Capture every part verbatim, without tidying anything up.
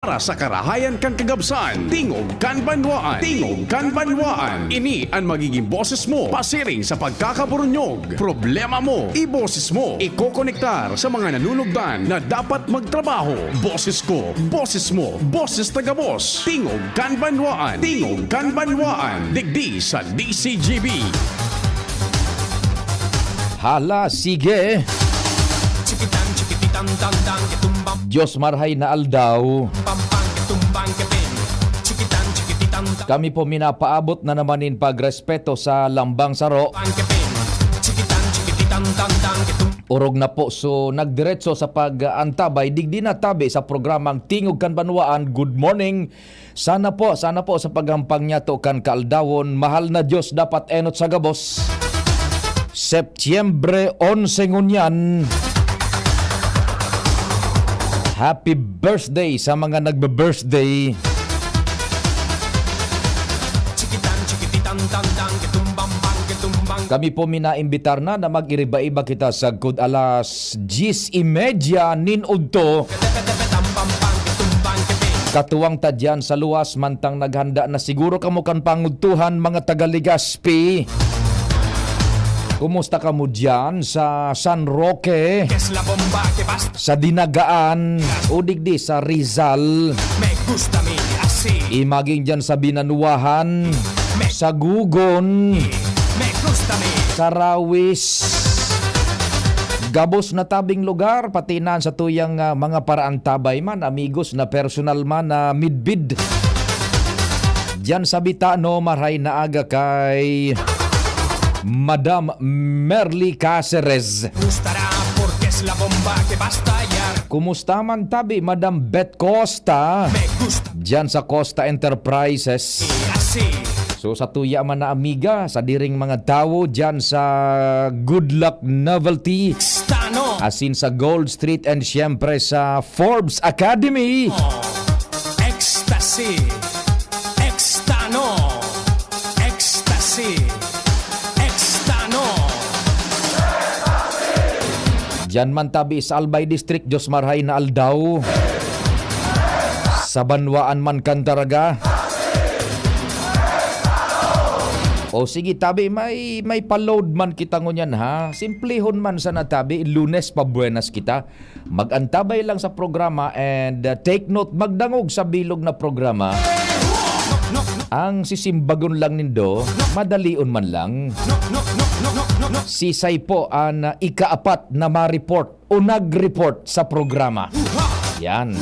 Para sa karahayan kan kagabsan, Tingog kan Banwaan. Tingog kan Banwaan. Ini an magiging boses mo pasiring sa pagkakaburunyog. Problema mo, iboses mo. Ikokonektar sa mga nanunugdan na dapat magtrabaho. Boses ko, boses mo, boses ta gabos. Tingog kan Banwaan. Tingog kan Banwaan. Digdi sa D C G B. Hala, sige. Chikitan, chikipitan, tandang, kitumbang, Diyos marhay na aldaw. Pampang, kitumbang, kipin. Chikitan, chikipitan, tandang, Kami po minapaabot na naman nin pagrespeto sa lambang saro. Pang, kipin. Chikitan, chikipitan, tandang, kitum- Orog na po, so nagdiretso sa pag-antabay, digdi na tabi sa programang Tingog kan Banwaan. Good morning. Sana po, sana po sa paghampang niyato kan kaaldawon, mahal na Diyos, dapat enot sa gabos. Setyembre onse ngunyan. Happy birthday sa mga nagbe-birthday. Kami po minaimbitar na na mag-iriba-iba kita sagkod alas diyes y media nin udto. Katuwang ta diyan sa luwas, mantang naghanda na siguro kamo kan pangudtuhan, mga taga Legazpi. Kumusta kamo diyan sa San Roque, sa Dinagaan, o digdi sa Rizal? Imaging diyan sa Binanuahan, sa Gugon, sa Rawis. Gabos na tabing lugar, pati na sa tuyang, ah, mga paraantabay man, amigos na personal man na midbid. Diyan sa Bitano, maray na aga kay Madam Merly Caceres. Kumusta man tabi, Madam Bet Costa? Diyan sa Costa Enterprises. So, sa tuya man na amiga, sa diring mga tawo diyan sa Good Luck Novelty, asin sa Gold Street, and siyempre sa Forbes Academy. Ecstasy. Extano. Ecstasy. Extano. Diyan man tabi sa Albay District, Diyos marhay na aldaw. Sa banwaan man kan Daraga. O sige, tabi, may, may pa-load man kita ngunyan, ha? Simplihon man sana, tabi, Lunes pa buenas kita. Mag-antabay lang sa programa and, uh, take note, magdangog sa bilog na programa. Ang sisimbagon lang nindo, madalion man lang. Sisay po an, uh, ikaapat na ma-report o nag-report sa programa. Yan.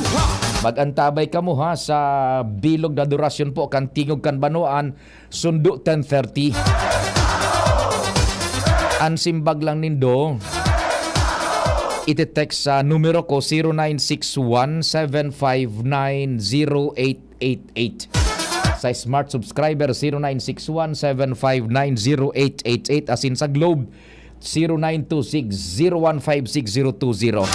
Mag-antabay kamo, ha, sa bilog na durasyon po kan Tingog kan Banwaan, sundo ten thirty. An simbag lang nindo, iti-text sa numero ko, zero nine six one seven five nine zero eight eight eight. Sa Smart Subscriber, zero nine six one seven five nine zero eight eight eight, asin sa Globe, zero nine two six zero one five six zero two zero.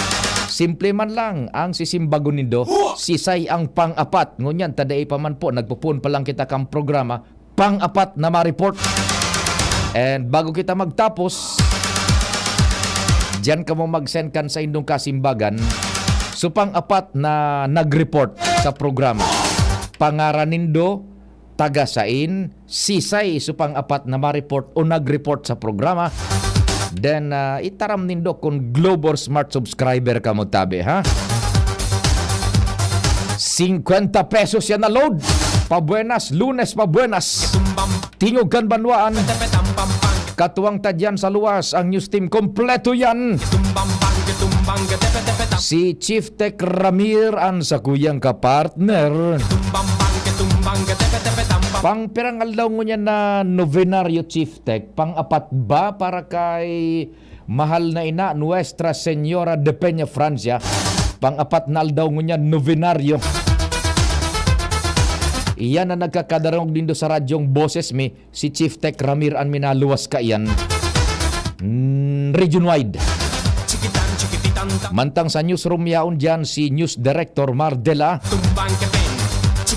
Simple man lang ang sisimbagon nindo. Sisay ang pang-apat. Ngunyan, ta dai pa man po, nagpupuon pa lang kita kan programa, pang-apat na ma-report. And bago kita magtapos, diyan kamo mag-send kan saindong kasimbagan. So, pang-apat na nag-report sa programa. Pangaran nindo, taga sain, sisay so pang-apat na ma-report o nag-report sa programa. Then, ah, itaram nindo kung Globe or Smart subscriber kamo tabi, ha? Singkwenta pesos yan na load. Pabuenas, Lunes, pabuenas. Tingog kan Banwaan. Katuwang ta diyan sa luwas, ang news team kompleto yan. Si Chief Tech Ramir an sakuyang kapartner. Pang pirang aldaw ngunyan na novenaryo, Chief Tech? Pang-apat ba para kay mahal na ina, Nuestra Señora de Peña Francia? Pang-apat na aldaw ngunyan, novenaryo. Iyan ang nagkakadarangog nindo sa radyong Boses Mi. Si Chief Tech Ramir an minaluwas kaiyan. Mm, region wide. Mantang sa newsroom yaon diyan si News Director Mar Dela.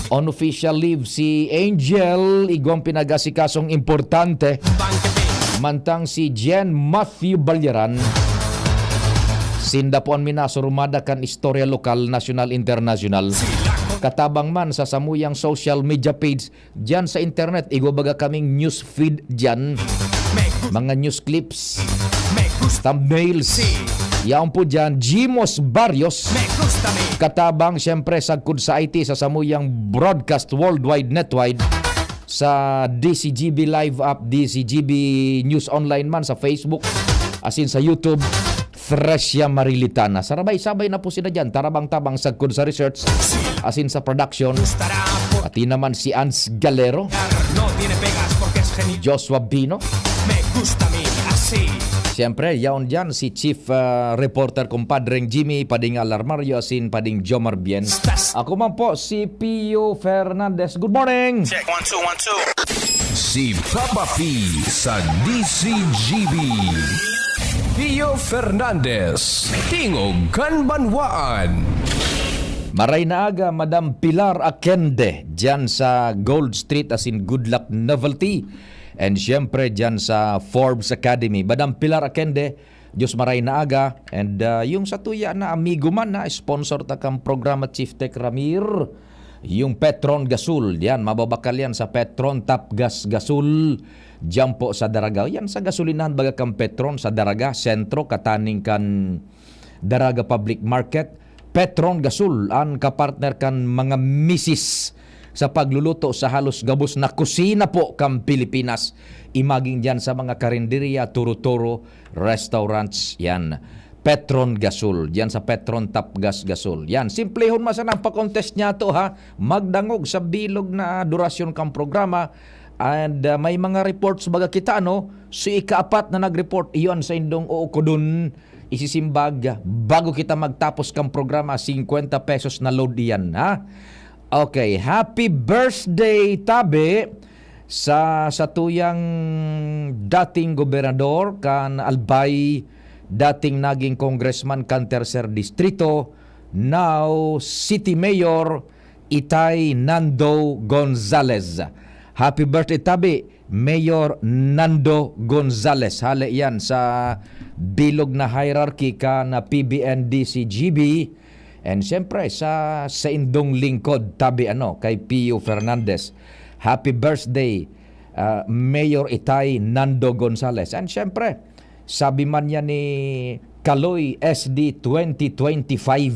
On official leave si Angel, igwang pinag-asikasong importante. Mantang si Jen Matthew Balyaran, sinda po an minasurumada kan istorya lokal, nasyonal, internasyonal. Katabang man sa samuyang social media page diyan sa internet, igwa baga kaming news feed diyan. Mga news clips, thumbnails. Yaon po diyan, Jimos Barrios. Katabang, siyempre, sagkod sa I T sa samuyang broadcast worldwide netwide sa D C G B Live app, D C G B News Online man sa Facebook, asin sa YouTube, Thresia Marilitana. Sarabay-sabay na po sila diyan, tarabang-tabang sagkod sa research, asin sa production. Pati naman si Ans Galero, Joshua Bino. Siyempre, yaon diyan si Chief, ah, Reporter Kumpadreng Jimmy, Pading Alarmario, asin Pading Jomar Bien. Ako man po, si Pio Fernandez. Good morning! Check, one, two, one, two. Si Papa P sa D C G B. Pio Fernandez, Tingog kan Banwaan. Maray na aga, Madam Pilar Akende, diyan sa Gold Street, asin Good Luck Novelty. And siyempre, diyan sa Forbes Academy. Madam Pilar Akende, Diyos maray na aga. And, ah, yung sa tuya na amigo man na sponsor ta kang programa, Chief Tech Ramir, yung Petron Gasol, yan, mababakal yan sa Petron Top Gas Gasol, diyan po sa Daraga. Yan sa gasolinahan baga kang Petron sa Daraga, sentro, kataning kan Daraga Public Market. Petron Gasol, ang kapartner kan mga misis sa pagluluto sa halos gabos na kusina po kan Pilipinas. Imagine diyan sa mga karinderya, turo-turo, restaurants, yan. Petron Gasol, diyan sa Petron Top Gas Gasol. Yan, simplehon man sana ang pa-contest niya to, ha. Magdangog sa bilog na durasyon kan programa. And, uh, may mga reports baga kita, ano? So, ikaapat na nag-report, iyon sa indong uukudon, isisimbag, bago kita magtapos kan programa, singkwenta pesos na load iyan, ha? Okay, happy birthday, tabi, sa satuyang dating gobernador kan Albay, dating naging congressman kan Tercer Distrito, now City Mayor, Itay Nando Gonzales. Happy birthday, tabi, Mayor Nando Gonzales. Hale yan sa bilog na hierarchy kan P B N D C G B. And siyempre, sa, sa indong lingkod, tabi, ano, kay Pio Fernandez. Happy birthday, ah, Mayor Itay Nando Gonzales. And siyempre, sabi man niya ni Kaloy S D twenty twenty-five,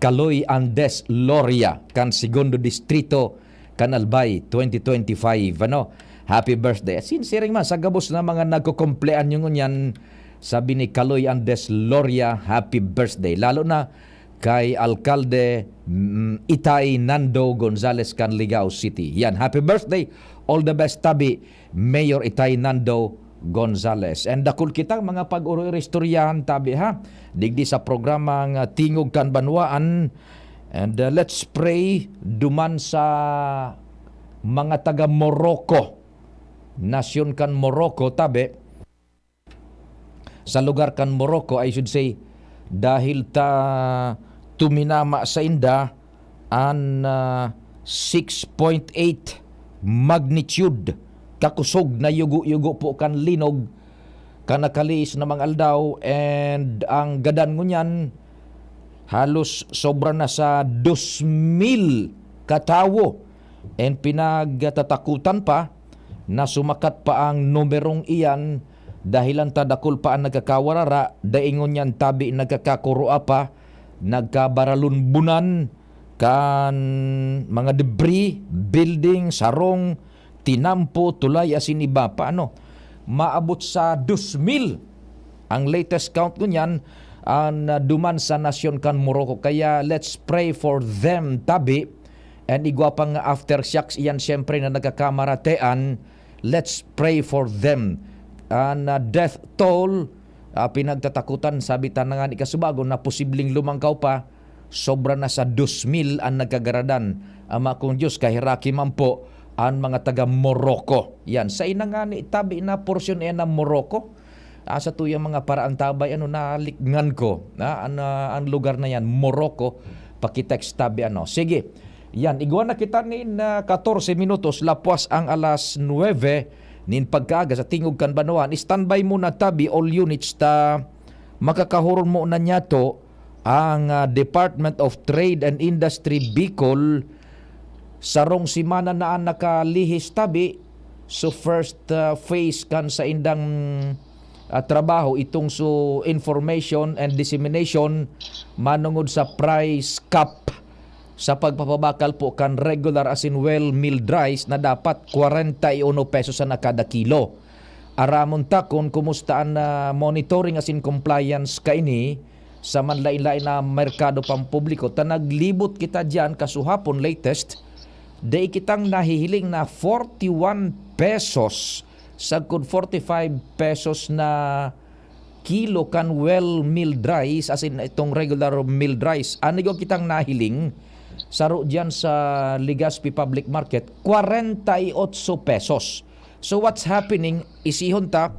Kaloy Andes Loria, kan Segundo Distrito, kan Albay, twenty twenty-five, ano? Happy birthday. Sinsiring man, sa gabos na mga nagkukumpleanyo ngunyan, sabi ni Kaloy Andes Loria, happy birthday. Lalo na kay Alkalde, mm, Itay Nando Gonzales kan Ligao City. Yan, happy birthday. All the best, tabi, Mayor Itay Nando Gonzales. And dakul kitang mga pag-oro-oro istoryahan, tabi, ha? Digdi sa programang, ah, Tingog kan Banwaan. And, uh, let's pray duman sa mga taga Morocco. Nasyon kan Morocco, tabi. Sa lugar kan Morocco, I should say, dahil ta tuminama sa inda an, uh, six point eight magnitude, kakusog na yugo-yugo po kan linog, kan nakaliis na mga aldaw, and ang gadan ngunyan, halos sobra na sa dos mil katawo, and pinagtatakutan pa na sumakat pa ang numerong iyan, dahilan ta dakul pa ang nagkakawarara, dai ngunyan tabi nagkakakurua pa, nagkabaralunbunan kan mga debris, building, sarong, tinampo, tulay, asin iba pa, ano. Maabot sa dos mil ang latest count ngunyan, an, ah, duman sa nasyon kan Morocco. Kaya let's pray for them, tabi. And igwa pa nga aftershocks iyan, siyempre, na nagkakamaratean. Let's pray for them. An, ah, death toll, ah, pinagtatakutan, sabi ta na nga ni kasubago, na posibleng lumangkaw pa, sobra na sa dos mil an nagkagaradan. Ama kong Diyos, kaheraki man po an mga taga Morocco. Yan, sa ina nga ni tabi na porsyon, eh, na Morocco. Ah, sa tuyang mga paraantabay, ano, nalikngan ko, ah, an, ah, an lugar na yan, Morocco, pakitext tabi, ano. Sige, yan, igwa na kita nin, ah, katorse minutos, lapwas ang alas nuwebe nin pagkaaga sa Tingog kan Banwaan. Standby muna, tabi, all units, ta makakahuron mo na niya to, ang, ah, Department of Trade and Industry Bicol, sarong semana na an nakalihis tabi. So, first, ah, phase kan saindang, ah, trabaho itong so information and dissemination manungod sa price cap sa pagpapabakal po kan regular asin well milled rice na dapat kwarenta y uno pesos sana kada kilo. Aramon ta kun kumusta an, ah, monitoring asin compliance kaini sa manlain-lain na merkado pampubliko. Ta naglibot kita diyan kasuhapon, latest, dai kitang nahihiling na forty-one pesos, sagkod forty-five pesos na kilo kan well milled rice, asin itong regular milled rice. An igwa kitang nahiling, saro diyan sa Legazpi Public Market, kwarenta y otso pesos. So, what's happening? Isihon ta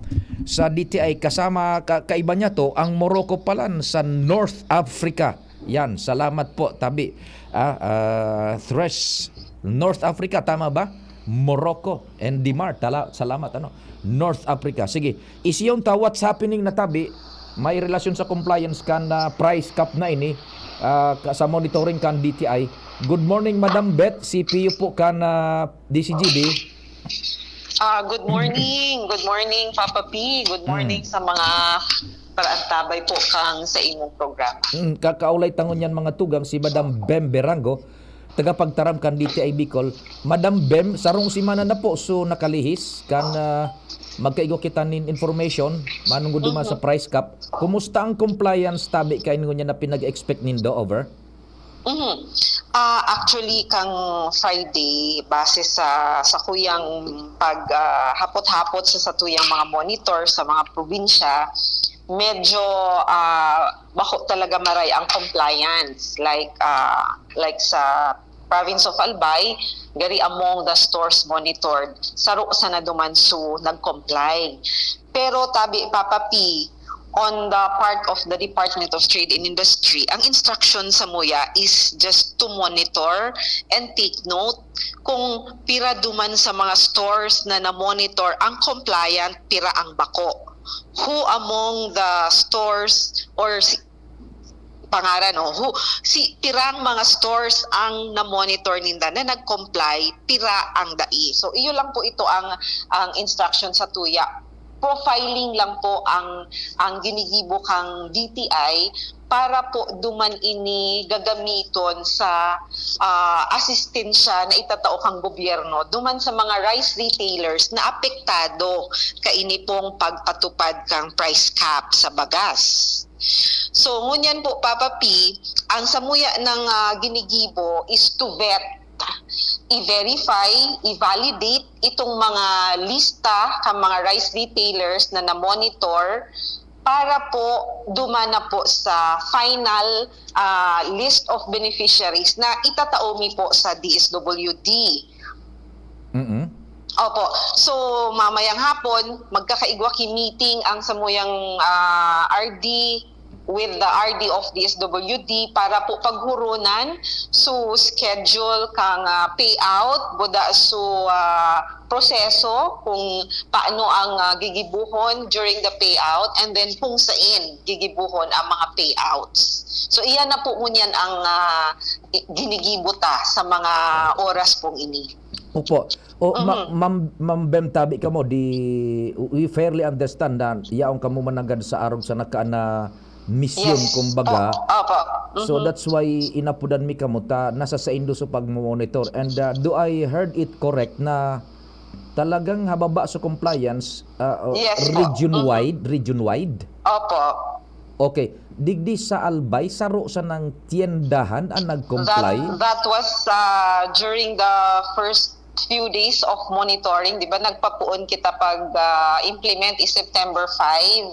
sa D T I kasama ka-, kaiba niya to, ang Morocco palan sa North Africa. Yan, salamat po, tabi. Ah, ah, Thres, North Africa, tama ba? Morocco and Dimar, tala-, salamat, ano? North Africa. Sige, isihon ta what's happening na tabi, may relasyon sa compliance kan, ah, price cap na ini, ah, ka-, sa monitoring kan D T I. Good morning, Madam Beth, C P U po kan, ah, D C G B. Ah, good morning. Good morning, Papa P. Good morning Mm. sa mga paraantabay po kang sa imong programa. Mm, kakaulay tangon yan mga tugang, si Madam Bem Berango, tagapagtaram kan D T I Bicol. Madam Bem, sarong semana na po, so nakalihis kan, ah, magkaigwa kita nin information, manungod duman sa Mhm. price cap. Kumusta ang compliance tabi kaini ngunyan na pinag-expect nindo, over? Mhm. Ah, actually, kang Friday, base sa, sa kuyang pag, ah, hapot-hapot sa satuyang mga monitor sa mga probinsya, medyo, ah, bako talaga maray ang compliance. Like, ah, like sa province of Albay, gari among the stores monitored, saro sana duman so nag-comply. Pero tabi, Papa P, on the part of the Department of Trade and Industry, ang instruction samuya is just to monitor and take note kung pira duman sa mga stores na na-monitor ang compliant, pira ang bako. Who among the stores or si-, pangaran, no? Who, si, pirang mga stores ang na-monitor ninda na nag-comply, pira ang dai. So, iyo lang po ito ang, ang instruction sa tuya. Profiling lang po ang, ang ginigibo kang D T I para po duman ini gagamiton sa, ah, asistensya na itatao kang gobyerno duman sa mga rice retailers na apektado kaini pong pagpatupad kang price cap sa bagas. So, ngunyan po, Papa P, ang samuya ng, ah, ginigibo is to vet, i-verify, i-validate itong mga lista kan mga rice retailers na na-monitor para po duman na po sa final, ah, list of beneficiaries na itatao mi po sa D S W D. Mm-mm. Opo. So, mamayang hapon, magkakaigwa ki meeting ang samuyang, ah, R D with the R D of D S W D para po paghurunan so schedule kang, ah, payout, buda so, ah, proseso kung paano ang, ah, gigibuhon during the payout and then kung sain gigibuhon ang mga payouts. So, iyan na po ngunyan ang, ah, i-, ginigibo ta sa mga oras pong ini. Opo. O, ma-, Mhm. Ma'am, Ma'am Bem, tabi kamo, di, we fairly understand na yaon kamo mananggad sa arog sa nakaan na misyon, Yes. kumbaga. O-, opo. So, Mhm. that's why inapodan mi kamo ta nasa saindo sa pagmo-monitor. And, uh, do I heard it correct na talagang hababa sa compliance, uh, Yes po. region Mhm. wide, region wide? Opo. Okay. Digdi sa Albay, saro sanang tiyendahan ang nag-comply? That, that was, uh, during the first few days of monitoring, di ba? Nagpapuon kita pag, ah, implement is September five.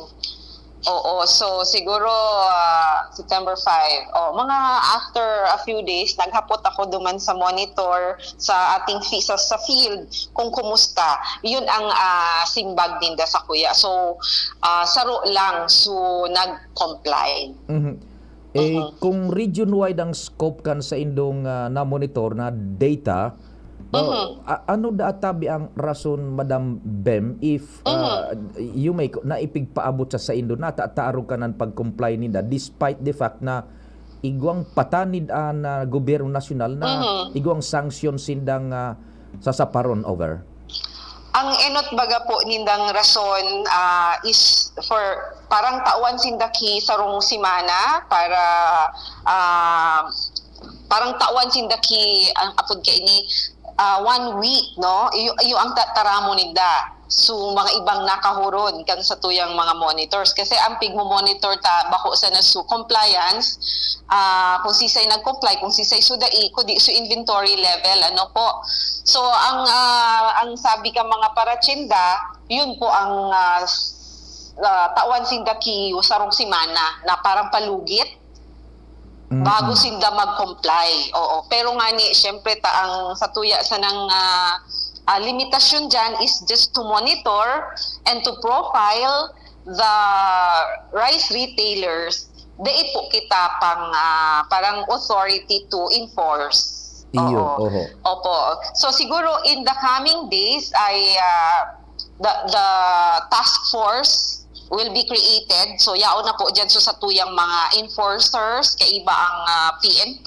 Oo, so siguro, ah, September five. Oh, mga after a few days, naghapot ako duman sa monitor sa ating fi-, sa, sa field kung kumusta. Yun ang, ah, simbag ninda sa kuya. So, ah, saro lang, so nag-comply. Mhm. Eh, Mhm. kung region-wide ang scope kan saindong, ah, na-monitor na data, uh, Mhm. a-, ano daa tabi ang rason, Madam Bem, if, ah, Mhm. you may ko-, na ipigpaabot sa saindo na ta-, taarog kanan pag-comply ninda despite the fact na igwang patanid an, ah, gobyerno nasyonal na Mhm. igwang sanksyon sindang, ah, sasaparon over? Ang enot baga po nindang rason, ah, is for parang tawan sinda ki sarong semana para, ah, parang tawan sinda ki, ang apod kaini, ah, one week, no? Iyo, iyo ang ta-, taramon ninda. So, mga ibang nakahuron kan satuyang mga monitors. Kasi ang pigmo-monitor ta, bako sana su compliance, ah, kung sisay nag-comply, kung sisay su dai, kudi su inventory level, ano po. So, ang, ah, ang sabi ka mga paratinda, yun po ang, ah, s-, ah, tawan sinda ki sarong semana na parang palugit. Mm. Bago sinda mag-comply. Oo. Pero ngani, syempre, ta, ang satuya sanang, ah, ah, limitasyon diyan is just to monitor and to profile the rice retailers. Dai po kita pang, ah, parang authority to enforce. Iyo, Oo. oho. Opo. So, siguro in the coming days ay, ah, the, the task force will be created. So, yaon na po dyan sa satuyang mga enforcers, kaiba ang, ah, P N P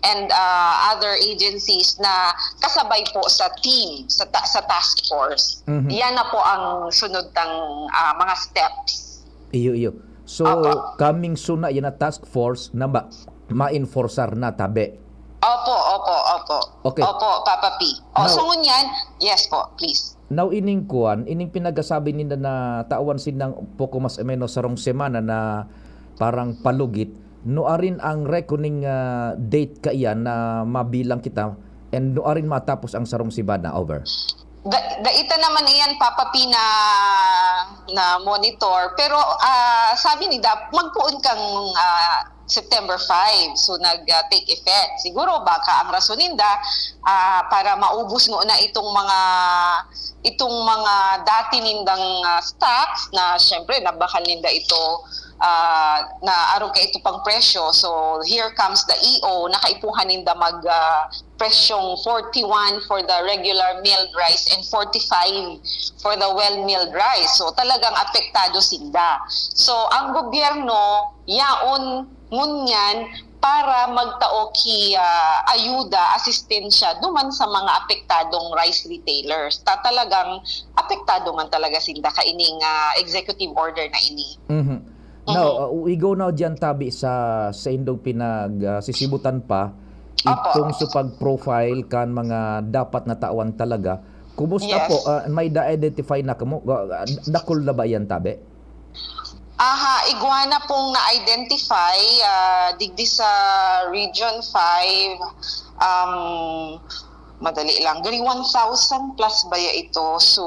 and, ah, other agencies na kasabay po sa team, sa ta-, sa task force. Mhm. Yan na po ang sunod tang, ah, mga steps. Iyo, iyo. So, Opo. coming soon na yan na task force na ma-, ma-enforcer na, tabi? Opo, opo, opo. Okay. Opo, Papa P. O, Now, so ngunyan, yes po, please. Now, ining kuan, ining pinagasabi ninda na tawan sindang poko mas o menos sarong semana na parang palugit, nuarin ang reckoning, ah, date kaiyan na mabilang kita, and nuarin matapos ang sarong semana? Over. Da-, dai ta naman iyan, Papa P, na, na monitor. Pero, ah, sabi ni Dap, magpoon kang, ah, September five. So, nag, ah, take effect. Siguro, baka ang rason ninda, ah, para maubos ngona itong mga, itong mga dati nindang, ah, stocks na, syempre, nabakal ninda ito, ah, na arog kaito pang presyo. So, here comes the E O, nakaipuhan ninda mag, ah, presyong forty-one for the regular milled rice and forty-five for the well milled rice. So, talagang apektado sinda. So, ang gobyerno, yaon ngunyan para magtao ki, ah, ayuda, asistensya duman sa mga apektadong rice retailers. Ta talagang apektado man talaga sinda kaining, ah, executive order na ini. Mhm. Now, Mhm. uh, we go now diyan, tabi, sa, sa indong pinag, ah, sisibutan pa, Opo. itong sa pag-profile kan mga dapat na tawan talaga. Kumusta Yes. po? Ah, may da-identify na kamo? Ah, dakul na ba yan, tabi? Aha, igwa na pong na-identify, ah, digdi sa Region five, um, madali lang. Gari one thousand plus baya ito. So,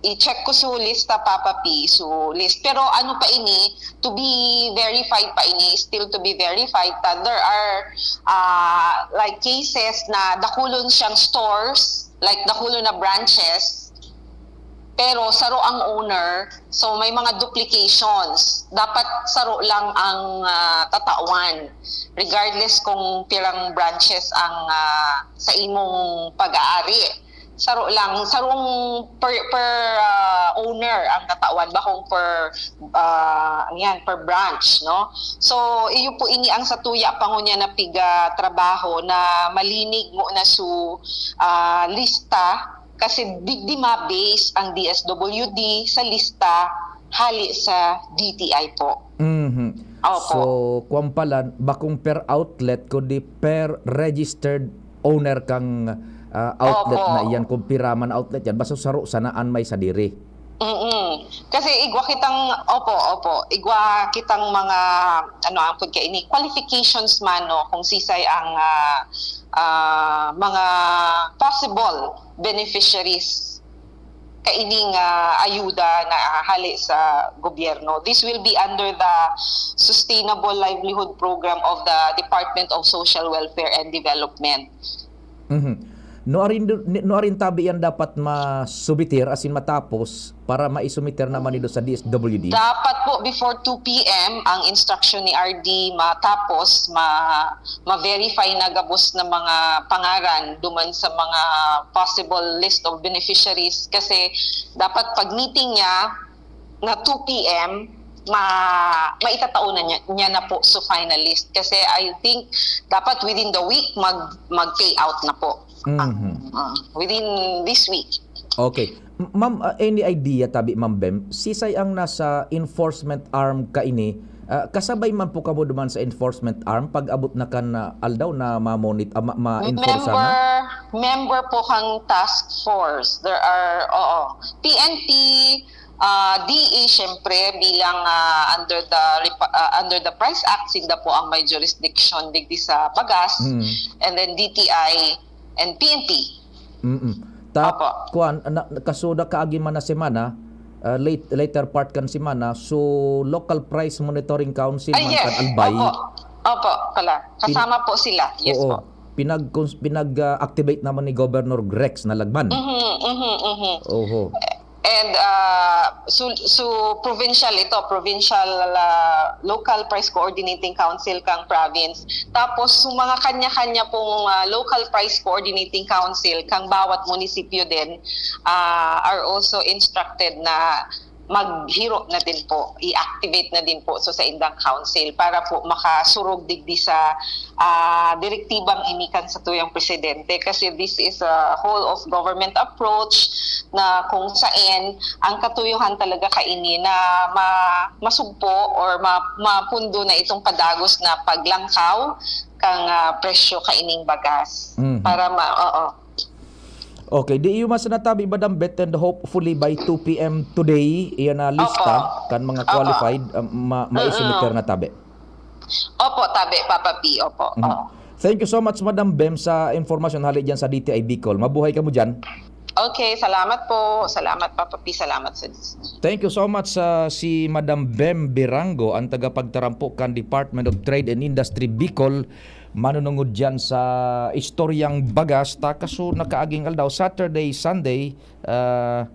i-check ko su lista, Papa P, su list. Pero ano pa ini, to be verified pa ini, still to be verified. Ta, there are, ah, like, cases na dakulon siyang stores, like, dakulon na branches, pero saro ang owner, so may mga duplications. Dapat saro lang ang, ah, tatawan, regardless kung pirang branches ang, ah, sa imong pag-aari. Saro lang, sarong per, per, ah, owner ang tatawan, bakong per, ah, ano yan, per branch, no? So, iyo po ini ang satuya pa ngunyan na piga trabaho na malinig mo na su, ah, lista, kasi digdi ma-base ang D S W D sa lista hali sa D T I po. Mhm. Opo. So, kwan pala, bakong per outlet, kundi per registered owner kang, ah, outlet Opo. na iyan, kung pira man outlet yan, basta saro sana an may sadiri. Mm. Kasi igwa kitang, opo, opo, igwa kitang mga, ano, ang pud kaini, qualifications man, no, kung sisay ang, ah, ah, mga possible beneficiaries kaining, ah, ayuda na hali sa gobyerno. This will be under the Sustainable Livelihood Program of the Department of Social Welfare and Development. Mhm. Nuarin du-, ni-, nuarin tabi yan dapat masubitir, asin matapos, para maisumiter naman ito sa D S W D? Dapat po before two P M ang instruction ni R D matapos, ma-, ma-verify na gabos na mga pangaran duman sa mga possible list of beneficiaries. Kasi dapat pag meeting niya na two P M, ma-, maitatao na niya, niya na po sa finalist. Kasi I think dapat within the week mag-, mag-pay out na po. Mhm. Ah, within this week. Okay. M-, ma'am, ah, any idea tabi, Ma'am Bem, sisay ang nasa enforcement arm kaini? Ah, kasabay man po kamo duman sa enforcement arm pag-abot na kan, ah, aldaw na ma-monit-, ah, ma-, ma-enforce na? Member, member po kang task force. There are, oo, P N P, ah, D A, syempre, bilang, ah, under the repa-, ah, under the Price Act, sinda po ang may jurisdiction digdi sa bagas. Mm. And then D T I and P N P. Mm. Ta-, Opo. Kuwan, na, kasuda kaagi man na semana, ah, late, later part kan semana, so Local Price Monitoring Council Ay, man yes. kan Albay. Opo. Opo, pala. Pin- Kasama po sila. Yes Oo. po. Pinag-, pinag-, ah, activate naman ni Governor Rex na lagman. Mhm, mhm, mhm. Oho. And, ah, so, so provincial ito, provincial, ah, local price coordinating council kang province. Tapos, so mga kanya-kanya pong, ah, local price coordinating council kang bawat munisipyo din, ah, are also instructed na maghiro na din po, i-activate na din po so sa indang council para po makasurog digdi sa, ah, direktibang ini kan satuyang presidente. Kasi this is a whole of government approach na kung saan ang katuyohan talaga kaini na ma-, masugpo or ma-, mapundo na itong padagos na paglangkaw kang, ah, presyo kaining bagas. Mhm. Para ma-, oo. Okay, di iyo mas natabi, Madam Beth, and hopefully by two P M today, iyan na lista Opo. kan mga Opo. qualified, ah, ma-, Mm-mm. maisumiter na tabi. Opo, tabi, Papa P, opo. Mhm. Oo. Thank you so much, Madam Bem, sa informasyon hali dyan sa D T I Bicol. Mabuhay ka mo dyan. Okay, salamat po. Salamat, Papa P. Salamat sa Diyos. Thank you so much, ah, si Madam Bem Birango, ang tagapagtarampo kan Department of Trade and Industry Bicol, manunungod dyan sa istoryang bagas. Ta kaso nakaaging aldaw, Saturday, Sunday, ah,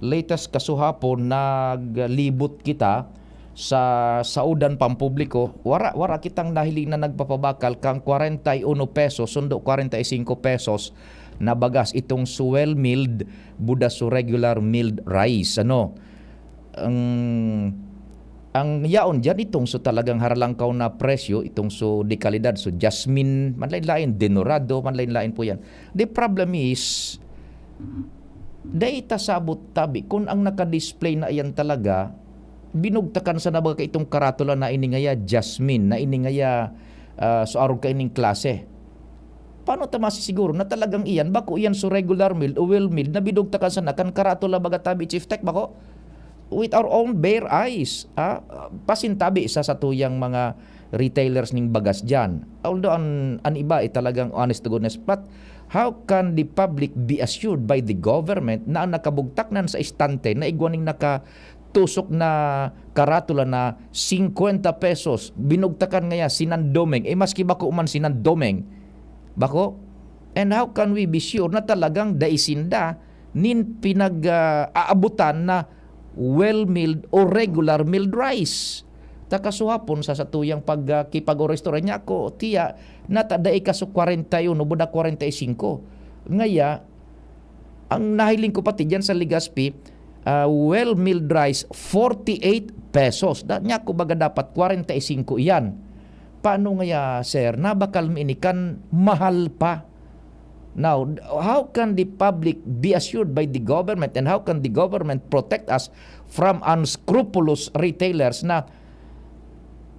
latest kaso hapon, naglibot kita sa saudan pampubliko. Wara, wara kitang nahiling na nagpapabakal kang kwarenta y uno pesos, sundo kwarenta y singko pesos na bagas itong swell milled, buda su regular milled rice. Ano? Ang, ang yaon diyan, itong so talagang haralangkaw na presyo, itong so de kalidad, so jasmine, manlain-lain, denorado, manlain-lain po yan. The problem is, dai ta sabot tabi kun ang naka-display na iyan talaga, binugtakan sa nabaga itong karatula na ini ngaya jasmine, na ini ngaya, ah, so arog kaining klase. Paano ta masisiguro na talagang iyan, bako iyan so regular milled o well milled na binugtakan sana kan karatula baga tabi, Chief Tech, bako? With our own bare eyes, ah, pasintabi sa satuyang mga retailers ning bagas diyan. Although an, an iba ay talagang honest to goodness, but how can the public be assured by the government na ang nakabugtak nan sa istante na igwa ning nakatusok na karatula na singkwenta pesos, binugtakan ngaya si Nandomeng, eh, maski bako man si Nandomeng, bako? And how can we be sure na talagang dai sinda nin pinag, ah, aabutan na well milled o regular milled rice? Ta kasuhapon sa satuyang pag, ah, kipag-oristora niya ako, tiya, nata dai ka so kwarenta y uno, buda kwarenta y singko. Ngaya, ang nahiling ko pati diyan sa Legazpi, ah, well milled rice, forty-eight pesos. Da, niya ko baga dapat kwarenta y singko iyan. Paano ngaya, sir? Nabakal mi ini kan mahal pa. Now, how can the public be assured by the government, and how can the government protect us from unscrupulous retailers na,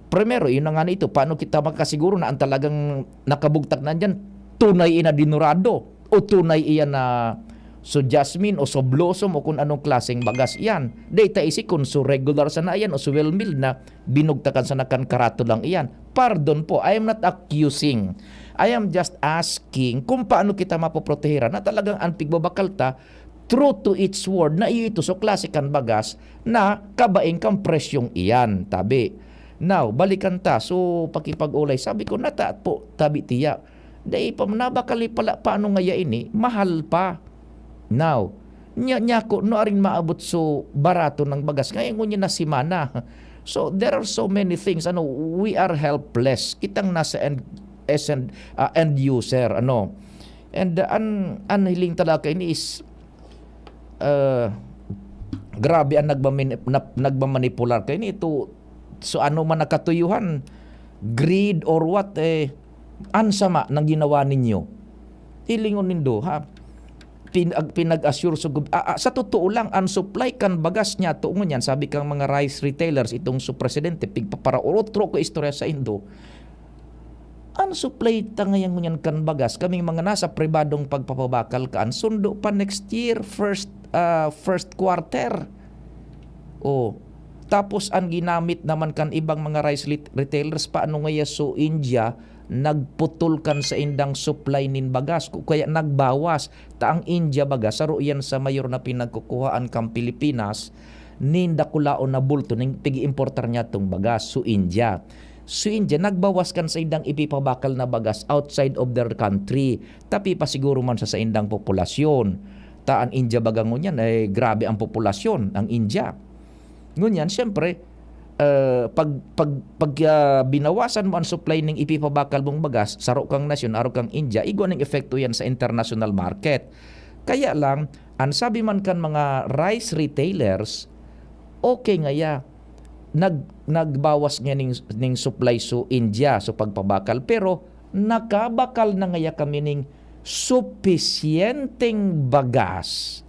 primero, yun na nga nito, paano kita makasiguro na ang talagang nakabugtak na dyan, tunay ina dinurado o tunay iyan na so jasmine o so blossom o kung anong klaseng bagas iyan? Data isi kung so regular sana iyan o so well milled na binugtakan sana kan karato lang iyan. Pardon po, I am not accusing. I am just asking kung paano kita mapoprotehiran na talagang ang pigbabakal ta true to its word na iyo ito so klase kan bagas na kabaing kan presyong iyan, tabi. Now, balikan ta. So, pakipag-ulay. Sabi ko, nata po, tabi tiya. Dai pa, nabakal pala, paano ngaya ini? Mahal pa. Now, nya, nya ko, no aring maabot so barato ng bagas. Ngayon, ngunyan na simana. So, there are so many things. Ano, we are helpless. Kitang nasa end, S and, ah, end user, ano. And, uh, an, an hiling talaga ini is, uh, Grabe ang nagmamin-, nap-, nagmamanipular kaini. Ito, so ano man nakatuyuhan, greed or what, eh, an sama ng ginawa ninyo. Hilingon nindo, ha? Pinag-, pinag-assure sa gub-, ah, ah, sa totoo lang, ang supply kan bagas niya, to ngunyan, sabi kang mga rice retailers, itong su presidente, pigpaparaurotro ko istorya sa indo, ang supply ta ngayon ngunyan kan bagas, kaming mga nasa pribadong pagpapabakal kaan, sundo pa next year, first, ah, first quarter. Oh, tapos ang ginamit naman kan ibang mga rice lit-, retailers, paano ngaya so India nagputol kan saindang supply nin bagas, ku-, kaya nagbawas. Ta ang India baga, saro yan sa mayor na pinagkukuhaan kan Pilipinas nin dakulaon na bulto nin pig-iimportar niya tong bagas, so India. So India, nagbawas kan saindang ipipabakal na bagas outside of their country. Tapi pa siguro man sa saindang populasyon. Ta an India baga ngunyan, eh, grabe ang populasyon, ang India. Ngunyan, siyempre, eh, pag, pag, pag, ah, binawasan mo ang supply ning ipipabakal mong bagas, saro kang nasyon, arog kang India, igwa ning epekto yan sa international market. Kaya lang, ang sabi man kan mga rice retailers, okay ngaya, nag-, nagbawas nga ning, ning supply so India, so pagpabakal, pero nakabakal na ngaya kami ning supisyenteng bagas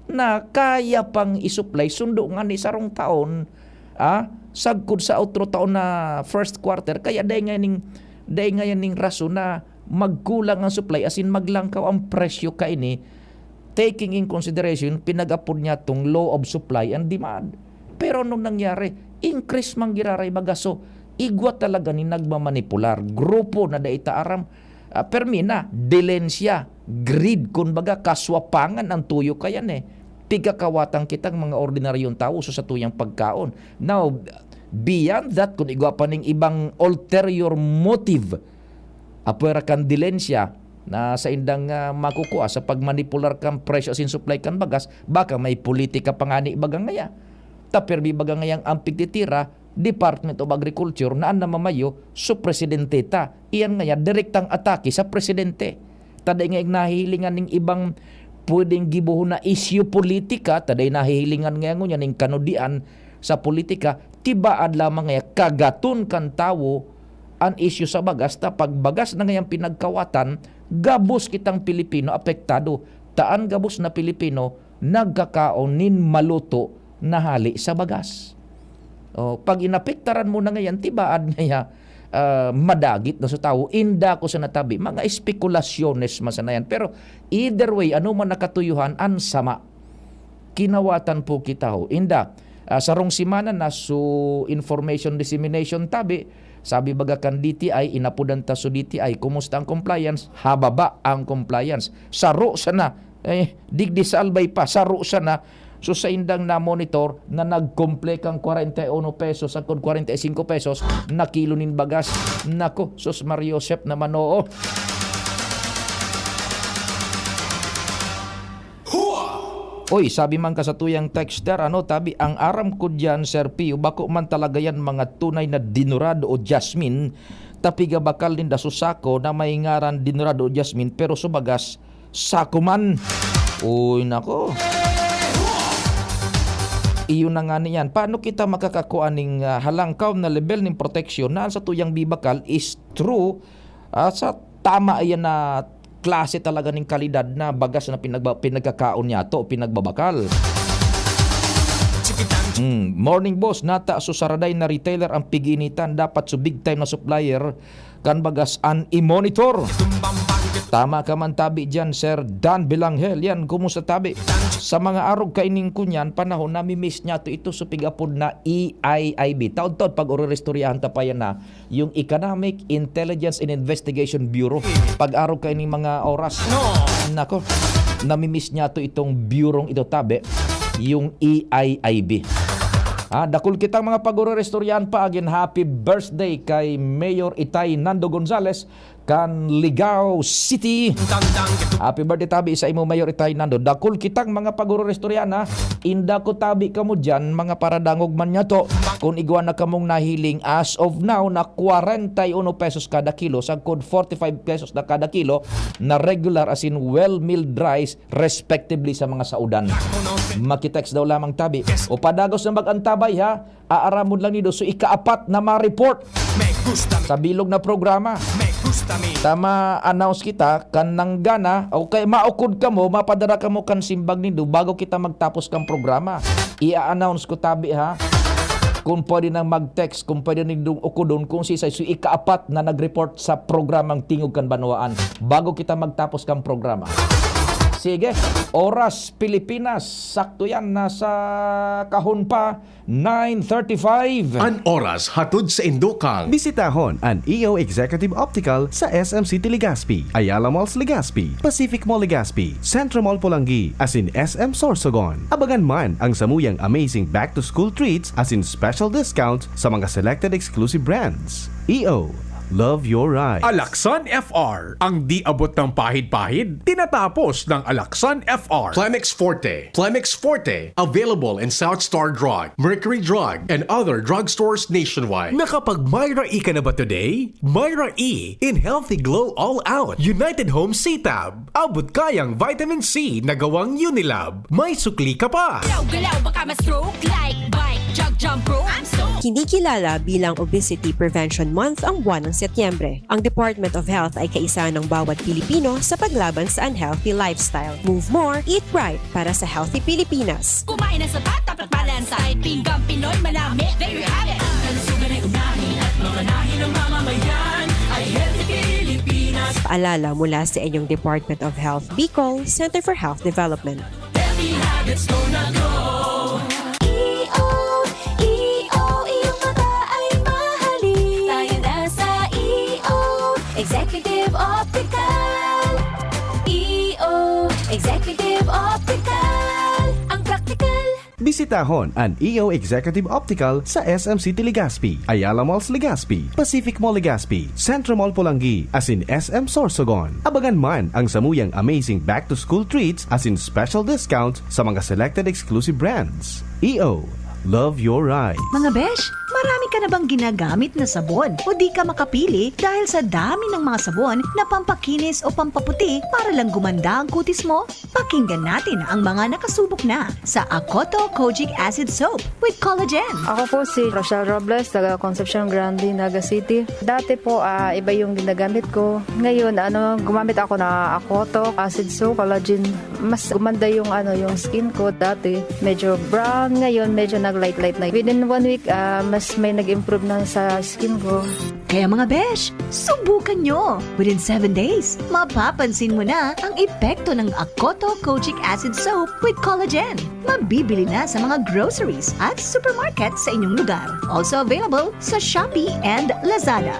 na kaya pang i-supply sundo ngani sarong taon, ah, sagkod sa otro taon na first quarter. Kaya dai nga ning, dai nga yan ning rason na magkulang ang supply, as in maglangkaw ang presyo kaini, taking in consideration, pinag-apod niya tong law of supply and demand. Pero anong nangyari? Increase man giraray baga. So, igwa talaga ni nagmamanipular. Grupo na dai ta aram, ah, permi na, dilensya, greed, kumbaga, kaswapangan ang tuyo kayan eh. Pigkakawatan kitang mga ordinaryong tawo sa satuyang pagkaon. Now, beyond that, kung igwa pa ning ibang ulterior motive, apwera kan dilensya, na saindang, ah, makukua sa pagmanipular kan presyo asin supply kan bagas, baka may politika pa ngani baga ngaya. Ta permi baga ngayang ang pigtitira, Department of Agriculture, na an namamayo, su presidente ta. Iyan ngaya, direktang atake sa presidente. Ta dai ngaya nahihilingan ning ibang pwedeng gibohon na isyu politika, ta dai nahihilingan ngaya ngunyan ning kanudian sa politika, tibaad lamang ngaya kagaton kan tawo an isyu sa bagas, ta pag bagas na ngayang pinagkawatan, gabos kitang Pilipino apektado. Ta an gabos na Pilipino nagkakaon nin maluto na hali sa bagas. Oh, pag inapektaran mo na ngayan, tibaad ngaya, ah, madagit na sa tawo, inda ko sa natabi, mga espekulasyones man sana yan. Pero either way, ano man nakatuyuhan, an sama. Kinawatan po kita ho. Inda, ah, sarong semana na su information dissemination tabi, sabi baga kan D T I, inapodan ta su D T I, kumusta ang compliance? Hababa ang compliance. Saro sana, eh, digdi sa Albay pa, saro sana. So, sa indang na-monitor na nagkumple kang kwarenta y uno pesos sagkod kwarenta y singko pesos na kilo nin bagas. Nako, sus Mario Josep naman, oo. Oy, sabi man ka sa tuyang texter, ano, tabi, ang aram ko diyan, Sir Pio, bako man talaga yan mga tunay na dinurado o jasmine, ta pigabakal ninda su sako na may ngaran dinurado o jasmine, pero su bagas, sako man. Uy, nako. Iyo na nga niyan. Paano kita makakakua ning, ah, halangkaw na level ning proteksyon na ang sa tuyang bibakal is true, ah, sa tama iyan na klase talaga ning kalidad na bagas na pinagba-, pinagkakaon niyato o pinagbabakal. Hmm, morning boss, nata su saraday na retailer ang pig-iinitan, dapat su big time na supplier kan bagas an i-monitor. Tama ka man tabi diyan, Sir Dan Belanghel. Yan, kumusta tabi? Sa mga arog kaining kunyan, panahon, nami-miss niyato ito su pig-apod na E I I B. Taod-taod pag-ororistoryahan ta pa yan na yung Economic Intelligence and Investigation Bureau. Pag-arog kaining mga oras. Nako, nami-miss niyato itong bureau ito, tabi, yung E I I B. Ah, dakul kitang mga pag-ororistoryahan pa. Again, happy birthday kay Mayor Itay Nando Gonzales. kan Ligao City. Happy birthday tabi sa imo, Mayor Itay Nando. Dakul kitang mga paguror-istoryahan, ha. Inda ko tabi kamo diyan, mga paradangog man yato. Kung igwa na kamong nahiling, as of now, na kwarenta y uno pesos kada kilo, sagkod forty-five pesos na kada kilo, na regular, as in well milled rice, respectively sa mga saudan. Makitext daw lamang tabi. O padagos na mag-antabay, ha? Aaramon lang nindo, so ikaapat na ma-report sa bilog na programa. Tama, announce kita kan nanggana, o kaya maukod kamo, mapadara kamo kan simbag nindo bago kita magtapos kan programa. I-announce ko tabi, ha. Kung pwede nang mag-text, kung pwede nindong ukodon, kung sisay, so ikaapat na nag-report sa programang Tingog kan Banwaan bago kita magtapos kan programa. Sige, oras Pilipinas, sakto yan, nasa kahon pa, nine thirty-five. An oras hatod sa indo kan. Bisitahon an E O Executive Optical sa S M City Legazpi, Ayala Malls Legazpi, Pacific Mall Legazpi, Centro Mall Polangui, asin S M Sorsogon. Abangan man ang samuyang amazing back-to-school treats asin special discount sa mga selected exclusive brands. E O, love your ride. Alaksan F R, ang di abot ng pahid-pahid, tinatapos ng Alaksan F R. Plemex Forte. Plemex Forte, available in South Star Drug, Mercury Drug, and other drugstores nationwide. Nakapag Myra E ka na ba today? Myra E in Healthy Glow All Out. United Home C-Tab. Abot kayang vitamin C na gawang Unilab. May sukli ka pa. Galaw-galaw, baka ma-stroke. Like, bike, jog, jump rope. I'm so Kinikilala bilang Obesity Prevention Month ang buwan ng Setyembre. Ang Department of Health ay kaisa ng bawat Pilipino sa paglaban sa unhealthy lifestyle. Move more, eat right para sa healthy Pilipinas. Kumain ng sapat, dapat balansay. Pinggang Pinoy, manami, there you have it. Kalusugan ay unahin at mamanahin ng mamamayan ay healthy Pilipinas. Paalala mula sa inyong Department of Health Bicol, Center for Health Development. Healthy habits, go na go. E O, E O, iyong mata ay mahalin. Tayo na sa E O, Executive Optical. E O, Executive Optical. Ang praktikal. Bisitahon an E O Executive Optical sa S M City Legazpi, Ayala Malls Legazpi, Pacific Mall Legazpi, Centro Mall Polangui, asin S M Sorsogon. Abangan man ang samuyang amazing back-to-school treats asin special discount sa mga selected exclusive brands. E O, love your ride. Mga besh, marami ka na bang ginagamit na sabon o di ka makapili dahil sa dami ng mga sabon na pampakinis o pampaputi para lang gumanda ang kutis mo? Pakinggan natin ang mga nakasubok na sa Akoto Kojic Acid Soap with Collagen. Ako po si Rochelle Robles, taga Concepcion Grande, Naga City. Dati po, ah, iba yung ginagamit ko. Ngayon, ano, gumamit ako na Akoto Acid Soap, Collagen. Mas gumanda yung, ano, yung skin ko. Dati, medyo brown. Ngayon, medyo nag-light-light na. Within one week, ah, mas may nag-improve na sa skin ko. Kaya mga besh, subukan nyo! Within seven days, mapapansin mo na ang epekto ng Akoto Kojic Acid Soap with Collagen. Mabibili na sa mga groceries at supermarket sa inyong lugar. Also available sa Shopee and Lazada.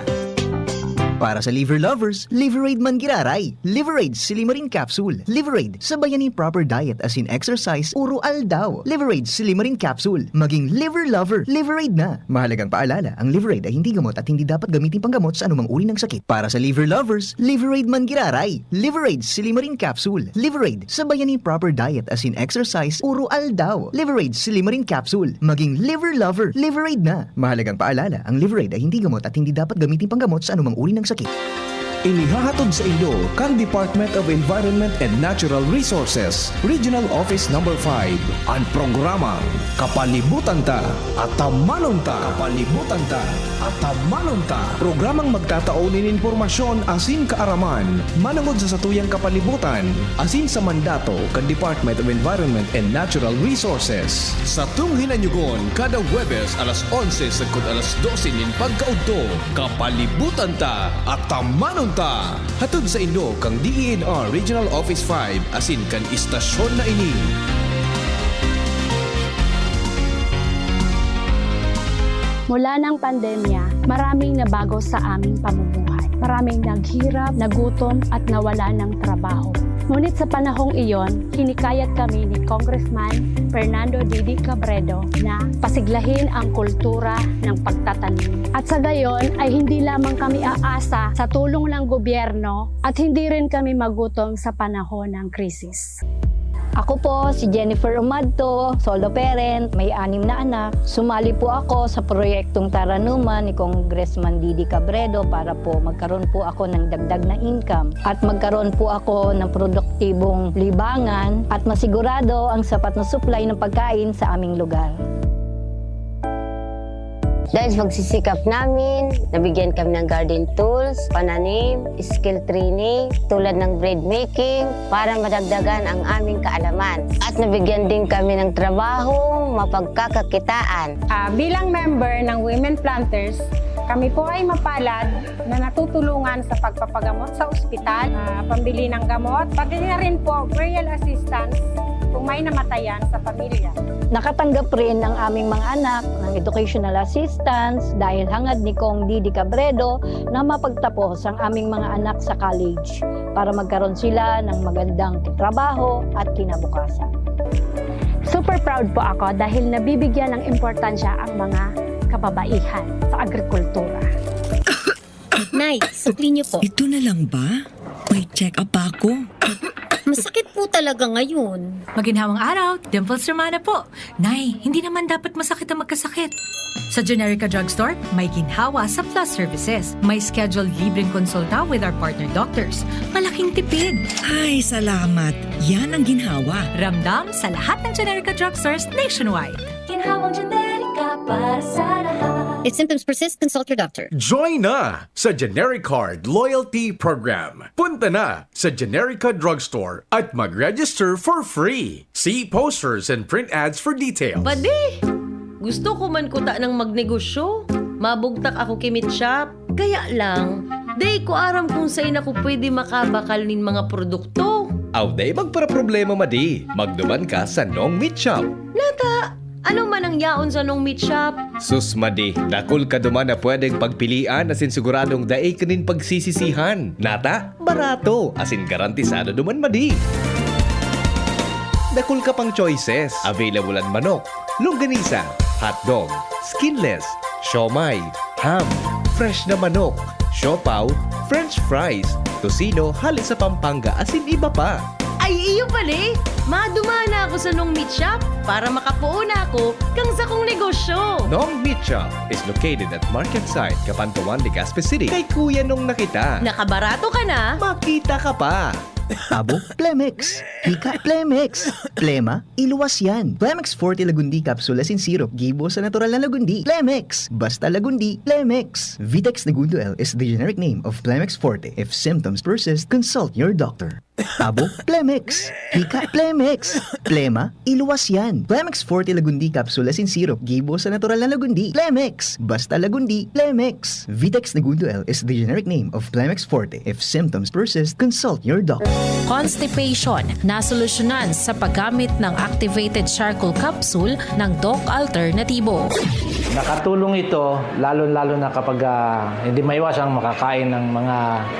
Para sa liver lovers, Liverade man giraray. Liverade Silimarin Capsule. Liverade, sabayan nin proper diet asin exercise, uro aldaw. Liverade Silimarin Capsule. Maging liver lover, Liverade na. Mahalagang paalala, ang Liverade ay hindi gamot at hindi dapat gamitin panggamot sa anumang uri ng sakit. Para sa liver lovers, Liverade man giraray. Liverade Silimarin Capsule. Liverade, sabayan nin proper diet asin exercise, uro aldaw. Liverade Silimarin Capsule. Maging liver lover, Liverade na. Mahalagang paalala, ang Liverade ay hindi gamot at hindi dapat gamitin panggamot sa anumang uri ng sakit. Inihahatod sa inyo kan Department of Environment and Natural Resources, Regional Office Number five, an programang Kapalibutan Ta, Atamanon Ta. Kapalibutan Ta, Atamanon Ta. Programang magtatao nin impormasyon asin kaaraman manongod sa satuyang kapalibutan asin sa mandato kan Department of Environment and Natural Resources. Satong hinanyugon kada Huwebes alas onse sagkod alas dose nin pagkaudto. Kapalibutan Ta, Atamanon Ta! Hatod sa inyo kan D E N R Regional Office five asin kan istasyon na ini. Mula ng pandemya, maraming nabago sa aming pamumuhay. Maraming naghirap, nagutom, at nawala ng trabaho. Ngunit sa panahong iyon, hinikayat kami ni Congressman Fernando Didi Cabredo na pasiglahin ang kultura ng pagtatanim. At sa gayon ay hindi lamang kami aasa sa tulong ng gobyerno at hindi rin kami magutom sa panahon ng krisis. Ako po si Jennifer Umadto, solo parent, may anim na anak. Sumali po ako sa proyektong Taranuman ni Congressman Didi Cabredo para po magkaroon po ako ng dagdag na income at magkaroon po ako ng produktibong libangan at masigurado ang sapat na supply ng pagkain sa aming lugar. Dahil sa pagsisikap namin, nabigyan kami ng garden tools, pananim, skill training, tulad ng bread making, para madagdagan ang aming kaalaman. At nabigyan din kami ng trabaho, mapagkakakitaan. Ah, bilang member ng Women Planters, kami po ay mapalad na natutulungan sa pagpapagamot sa ospital, ah, pambili ng gamot, pati na rin po burial assistance kung may namatayan sa pamilya. Nakatanggap rin ang aming mga anak ng educational assistance dahil hangad ni Cong Didi Cabredo na mapagtapos ang aming mga anak sa college para magkaroon sila ng magandang trabaho at kinabukasan. Super proud po ako dahil nabibigyan ng importansya ang mga kababaihan sa agrikultura. Nay, sukli niyo po. Ito na lang ba? May check-up pa ako. Masakit po talaga ngayon. Maginhawang araw, Dimples Romana po. Nay, hindi naman dapat masakit ang magkasakit. Sa Generica Drugstore, may ginhawa sa plus services. May scheduled libreng konsulta with our partner doctors. Malaking tipid. Ay, salamat. Yan ang ginhawa. Ramdam sa lahat ng Generica Drugstores nationwide. Ginhawang Generica para sa lahat. If symptoms persist, consult your doctor. Join na sa Generic Card Loyalty Program. Punta na sa Generica Drugstore at mag-register for free. See posters and print ads for details. Padi! Gusto ko man kuta ng magnegosyo. Mabugtak ako ki meat shop. Kaya lang, dai ko aram kung sain ako pwede makabakal nin mga produkto. Aw, dai magparaproblema, madi. Magduman ka sa Nong Meat Shop. Nata, ano man ang yaon sa Nong Meat Shop? Sus, madi, dakul ka duman na pwedeng pagpilian asin siguradong dai ka nin pagsisisihan. Nata, barato, asin garantisado duman, madi. Dakul ka pang choices. Available an manok, longganisa, hotdog, skinless, siomai, ham, fresh na manok, siopaw, french fries, tocino hale sa Pampanga asin iba pa. Ay, iyo pala eh! Madumana ako sa Nong Meat Shop para makapoon ako kan sakong negosyo. Nong Meat Shop is located at Market Site, Kapantawan, Legazpi City. Kay Kuya Nong na kita. Nakabarato ka na? Makita ka pa! Abo, Plemex. Hika, Plemex. Plema, iluwas yan. Plemex Forte Lagundi Capsule asin Syrup, gibo sa natural na lagundi. Plemex. Basta lagundi, Plemex. Vitex Negundo L is the generic name of Plemex Forte. If symptoms persist, consult your doctor. Abo, Plemex. Hika, Plemex. Plema, iluwas yan. Plemex Forte Lagundi Capsule asin Syrup, gibo sa natural na lagundi. Plemex. Basta lagundi, Plemex. Vitex Negundo L is the generic name of Plemex Forte. If symptoms persist, consult your doctor. Constipation, nasolusyonan sa paggamit ng activated charcoal capsule ng Doc Alternatibo. Nakatulong ito, lalo-lalo na kapag ah, hindi maiwasang makakain ng mga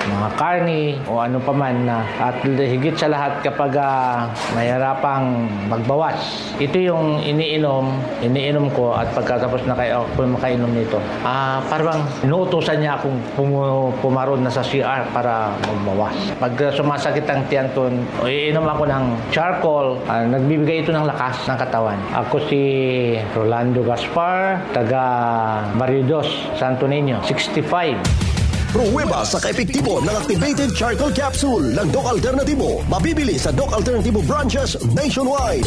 mga karni o ano pa man na, at higit sa lahat kapag ah, mahirapang magbawas. Ito yung iniinom, iniinom ko, at pagkatapos na kayo ako makainom nito, ah, parang inuutusan niya akong pumu- pumarod na sa C R para magbawas. Pag ah, sumasakit ang tiyan ko, iinom ako ng charcoal, ah, nagbibigay ito ng lakas ng katawan. Ako si Rolando Gaspar, taga Barrio Dos, Santo Niño, sixty-five. Pruweba sa kaepektibo ng activated charcoal capsule ng Doc Alternatibo. Mabibili sa Doc Alternatibo branches nationwide.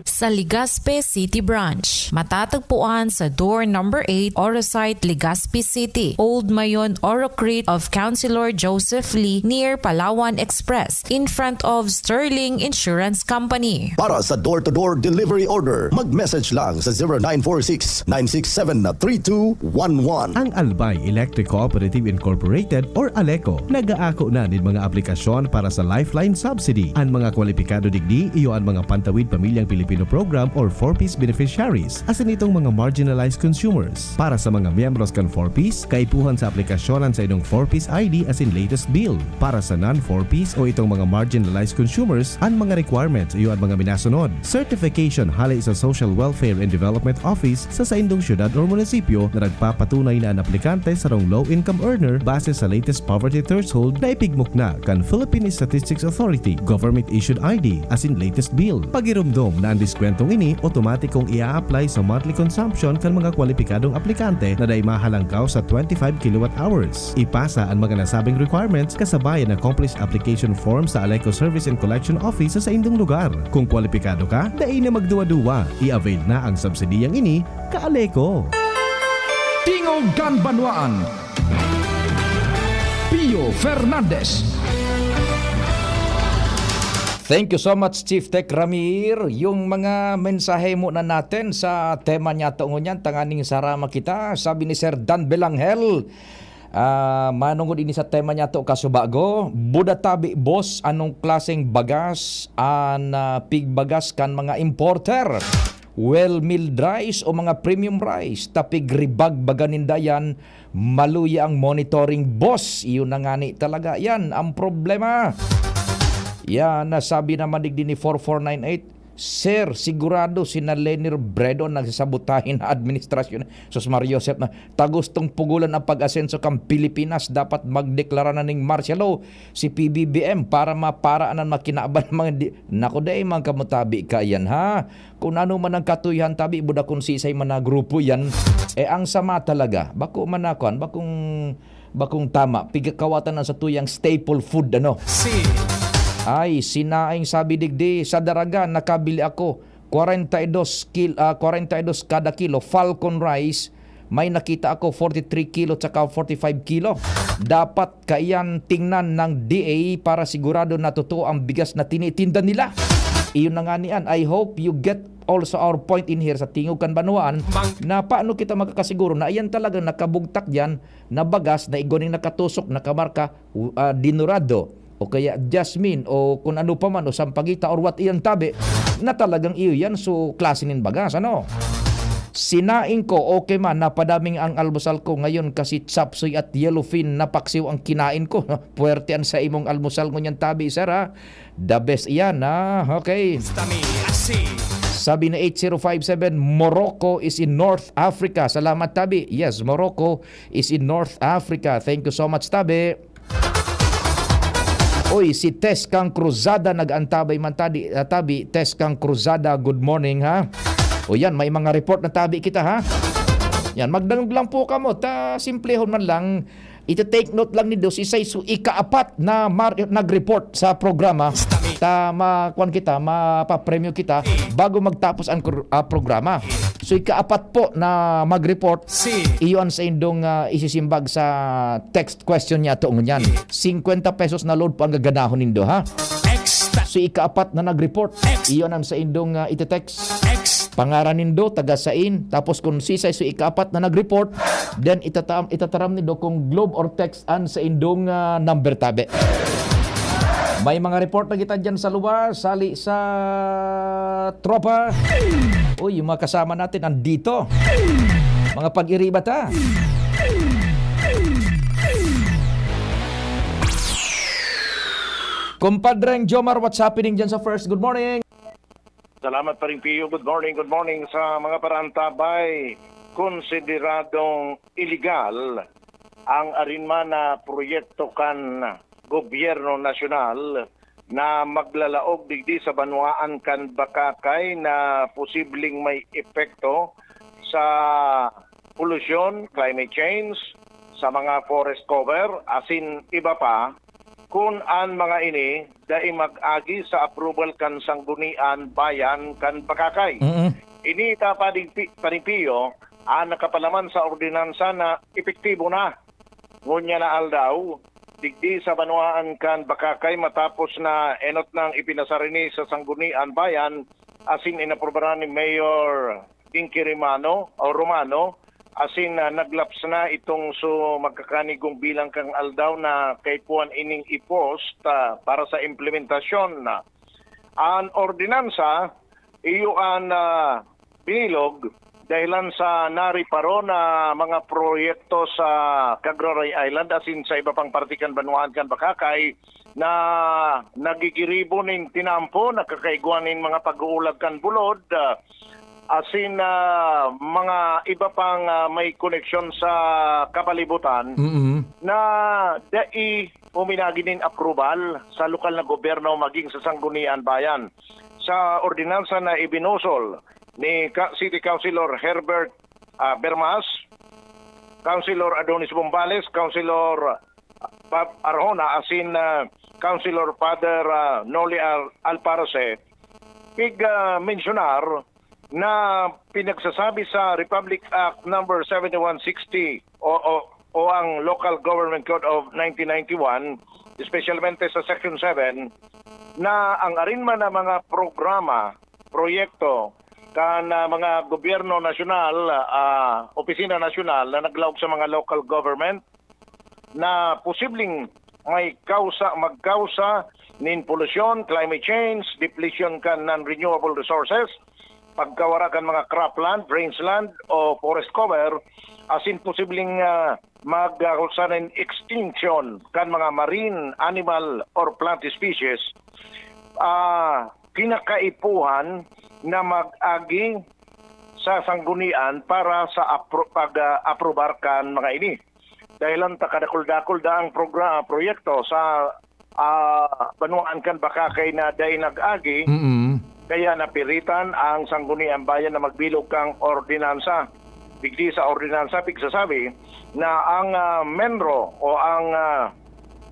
Sa Legazpi City Branch, matatagpuan sa door number eight, Orosite, Legazpi City, Old Mayon, Orocrit of Councilor Joseph Lee, near Palawan Express, in front of Sterling Insurance Company. Para sa door-to-door delivery order, mag-message lang sa zero nine four six, nine six seven, three two one one. Ang Albay Electric Cooperative Incorporated Incorporated or Aleco, nag-aako na nin mga aplikasyon para sa Lifeline Subsidy. An mga kwalipikado digdi iyo an mga Pantawid Pamilyang Pilipino Program or four Ps beneficiaries, asin itong mga marginalized consumers. Para sa mga miyembros kan four Ps, kaipuhan sa aplikasyon an saindong four Ps I D asin latest bill. Para sa non-four Ps o itong mga marginalized consumers, an mga requirements iyo an mga minasunod. Certification hale sa Social Welfare and Development Office sa saindong syudad or munisipyo na nagpapatunay na an aplikante sarong low-income earner base sa latest poverty threshold na ipigmukna kan Philippine Statistics Authority, government-issued I D, asin latest bill. Pagiromdom na an diskwentong ini otomatikong i-a-apply sa monthly consumption kan mga kwalipikadong aplikante na dai mahalangkaw sa twenty-five kilowatt hours. Ipasa an mga nasabing requirements kasabay an accomplished application form sa Aleco Service and Collection Office sa saindong lugar. Kung kwalipikado ka, dai na magduwa-duwa. I-avail na ang subsidiyang ini, ka-Aleco. Tingog kan Banwaan. Pio Fernandez. Thank you so much, Chief Tech Ramir. Yung mga mensahe muna natin sa tema niya to ngunyan, tanganing sarama kita. Sabi ni Sir Dan Belangel, ah, manungod ini sa tema niya to, kasubago, buda tabi, boss, anong klaseng bagas an, ah, pigbagas kan mga importer? Well milled rice o mga premium rice, ta pigribag baga ninda yan, maluya ang monitoring, boss. Iyo na ngani talaga yan ang problema. Yan, nasabi naman digdi ni four four nine eight, "Sir, sigurado sina Leni Robredo nagsasabotahe na administrasyon." Sus, Mario Joseph na, "Ta gustong pugulan ang pag-asenso kan Pilipinas, dapat magdeklara na ning martial law si P B B M para mapara an makinaban mga di." Naku, dai man kamo tabi kaiyan, ha? Kun ano man ang katuyohan tabi, buda kun sisay man na grupo yan, eh, ang sama talaga, bako man na kuwan, bakong, bakong tama, pigkakawatan na sa tuyang staple food, ano? Si Ay, sinaing sabi digdi, sa Daraga, nakabili ako, kwarenta y dos kil-, ah, kwarenta y dos kada kilo, Falcon rice, may nakita ako forty-three kilo tsaka forty-five kilo. Dapat kaiyan tingnan ng D A para sigurado na totoo ang bigas na tinitinda nila. Iyon na nga niyan. I hope you get also our point in here sa Tingog kan Banwaan, Bang- na paano kita makakasiguro na iyan talagang nakabugtak diyan na bagas na igwa ning nakatusok, nakamarka, uh, Dinorado, o kaya Jasmine, o kung ano pa man, o Sampaguita, or what iyan tabi, na talagang iyo yan, so klase nin bagas, ano? Sinaing ko, okay man, napadaming ang almusal ko ngayon kasi chop suey at yellowfin na paksiw ang kinain ko. Puwerte an sa imong almusal ngunyan tabi, sir, ha? The best iyan, ha? Okay. Sabi na eight zero five seven, "Morocco is in North Africa." Salamat, tabi. Yes, Morocco is in North Africa. Thank you so much, tabi. Uy, si Tess Kang Cruzada nag-antabay man tadi, ah, tabi. Tess Kang Cruzada, good morning, ha? O yan, may mga report na tabi kita, ha? Yan, magdangog lang po kamo. Ta, simplehon man lang. Ita-take note lang nindo, si Saiso ikaapat na mar-, nag-report sa programa. Ta, ma-, kwan kita, mapapremyo kita bago magtapos ang kr-, ah, programa. So, ikaapat po na mag-report, Si iyo ang saindong, ah, isisimbag sa text question niya to ngunyan. Si Singkwenta pesos na load po ang gaganahon nindo, ha? Extra. So, ikaapat na nag-report, Ex- iyo ang saindong, ah, ite-text. Ex- Pangaran nindo, taga sain, tapos kung sisay so ikaapat na nag-report, then itata-, itataram nindo kung globe or text an saindong, ah, number tabi. May mga report na kita dyan sa luwas, sali sa tropa. Uy, yung mga kasama natin andito. Mga pag-iriba ta. Kumpadreng Jomar, what's happening dyan sa First? Good morning. Salamat, Paring Pio. Good morning, good morning sa mga parantabay. Konsideradong iligal ang arin man na proyekto kan gobyerno nasyonal na maglalaog digdi sa banwaan kan Bacacay na posibleng may epekto sa polusyon, climate change, sa mga forest cover, asin iba pa, kun an mga ini dai mag-agi sa approval kan Sanggunian Bayan kan Bacacay. Mm-mm. Ini ta, Paring Pi-, Paring Pio, ang nakapalaman sa ordinansa na epektibo na ngunyan na aldaw, digdi sa banwaan kan Bacacay, matapos na enot nang ipinasa rini sa Sanggunian Bayan asin inaprubaran ni Mayor Dinky Romano o Romano asin, ah, naglaps na itong so magkakanigong bilang kan aldaw na kaipuhan ining i-post, ah, para sa implementasyon na an ordinansa, iyo an, ah, binilog dahilan sa nariparo na mga proyekto sa Cagraray Island asin sa iba pang parte kan banwaan kan Bacacay na nagigiribo nin tinampo, nakakaigwa nin mga pag-uulag kan bulod, ah, asin, ah, mga iba pang, ah, may koneksyon sa kapalibutan Mm-mm. na dai huminagi nin approval sa lokal na gobyerno maging sa Sanggunian Bayan. Sa ordinansa na ibinusol ni Ka-, City Councilor Herbert, ah, Bermas, Councilor Adonis Bombales, Councilor Bob Arjona, asin, ah, Councilor Father, ah, Noli Al-, Alparse, pig, ah, mensyonar na pinagsasabi sa Republic Act Number seventy-one sixty o, o, o ang Local Government Code of nineteen ninety-one, espesyalmente sa Section seven, na ang arin man na mga programa, proyekto kan, ah, mga gobyerno nasyonal, ah, opisina nasyonal na naglaog sa mga local government na posibleng may kausa, magkausa nin polusyon, climate change, depletion kan non-renewable resources, pagkawara kan mga cropland, rangeland o forest cover, asin posibleng, ah, magkausa nin extinction kan mga marine animal or plant species, ah, kinakaipuhan na mag-agi sa sanggunian para sa apro-, pag, ah, aprobar kan mga ini. Dahilan ta kadakul-dakul da ang progra-, proyekto sa, ah, banwaan kan Bacacay na dai nag-agi, Mm. kaya napiritan ang Sangguniang Bayan na magbilog kang ordinansa. Digdi sa ordinansa, pigsasabi na ang, ah, menro o ang, ah,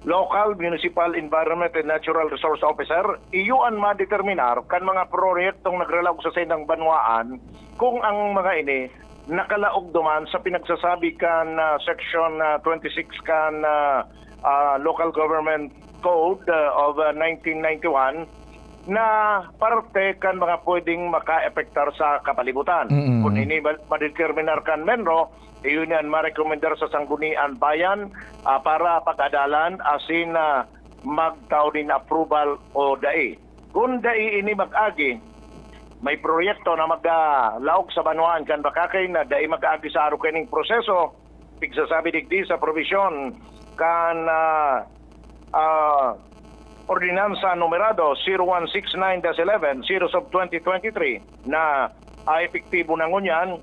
Local Municipal Environment and Natural Resource Officer, iyo an madeterminar kan mga proyektong nagralaog sa saindang banwaan kung ang mga ini nakalaog duman sa pinagsasabi kan, ah, Section, ah, twenty-six kan, ah, ah, Local Government Code, ah, of, ah, nineteen ninety-one na parte kan mga pwedeng makaapektar sa kapalibutan. Mm. Kun ini ma-, madeterminar kan menro, iyo niyan marekomendar sa Sanggunian Bayan, ah, para pag-adalan asin, ah, magtao nin approval o dai. Kun dai ini mag-agi, may proyekto na maglaog sa banwaan kan Bacacay na dai mag-agi sa arog kaining proseso, pigsasabi digdi sa probisyon kan, ah, ah, Ordinansa numerado zero one six nine dash eleven, Series of twenty twenty-three, na, ah, epektibo na ngunyan,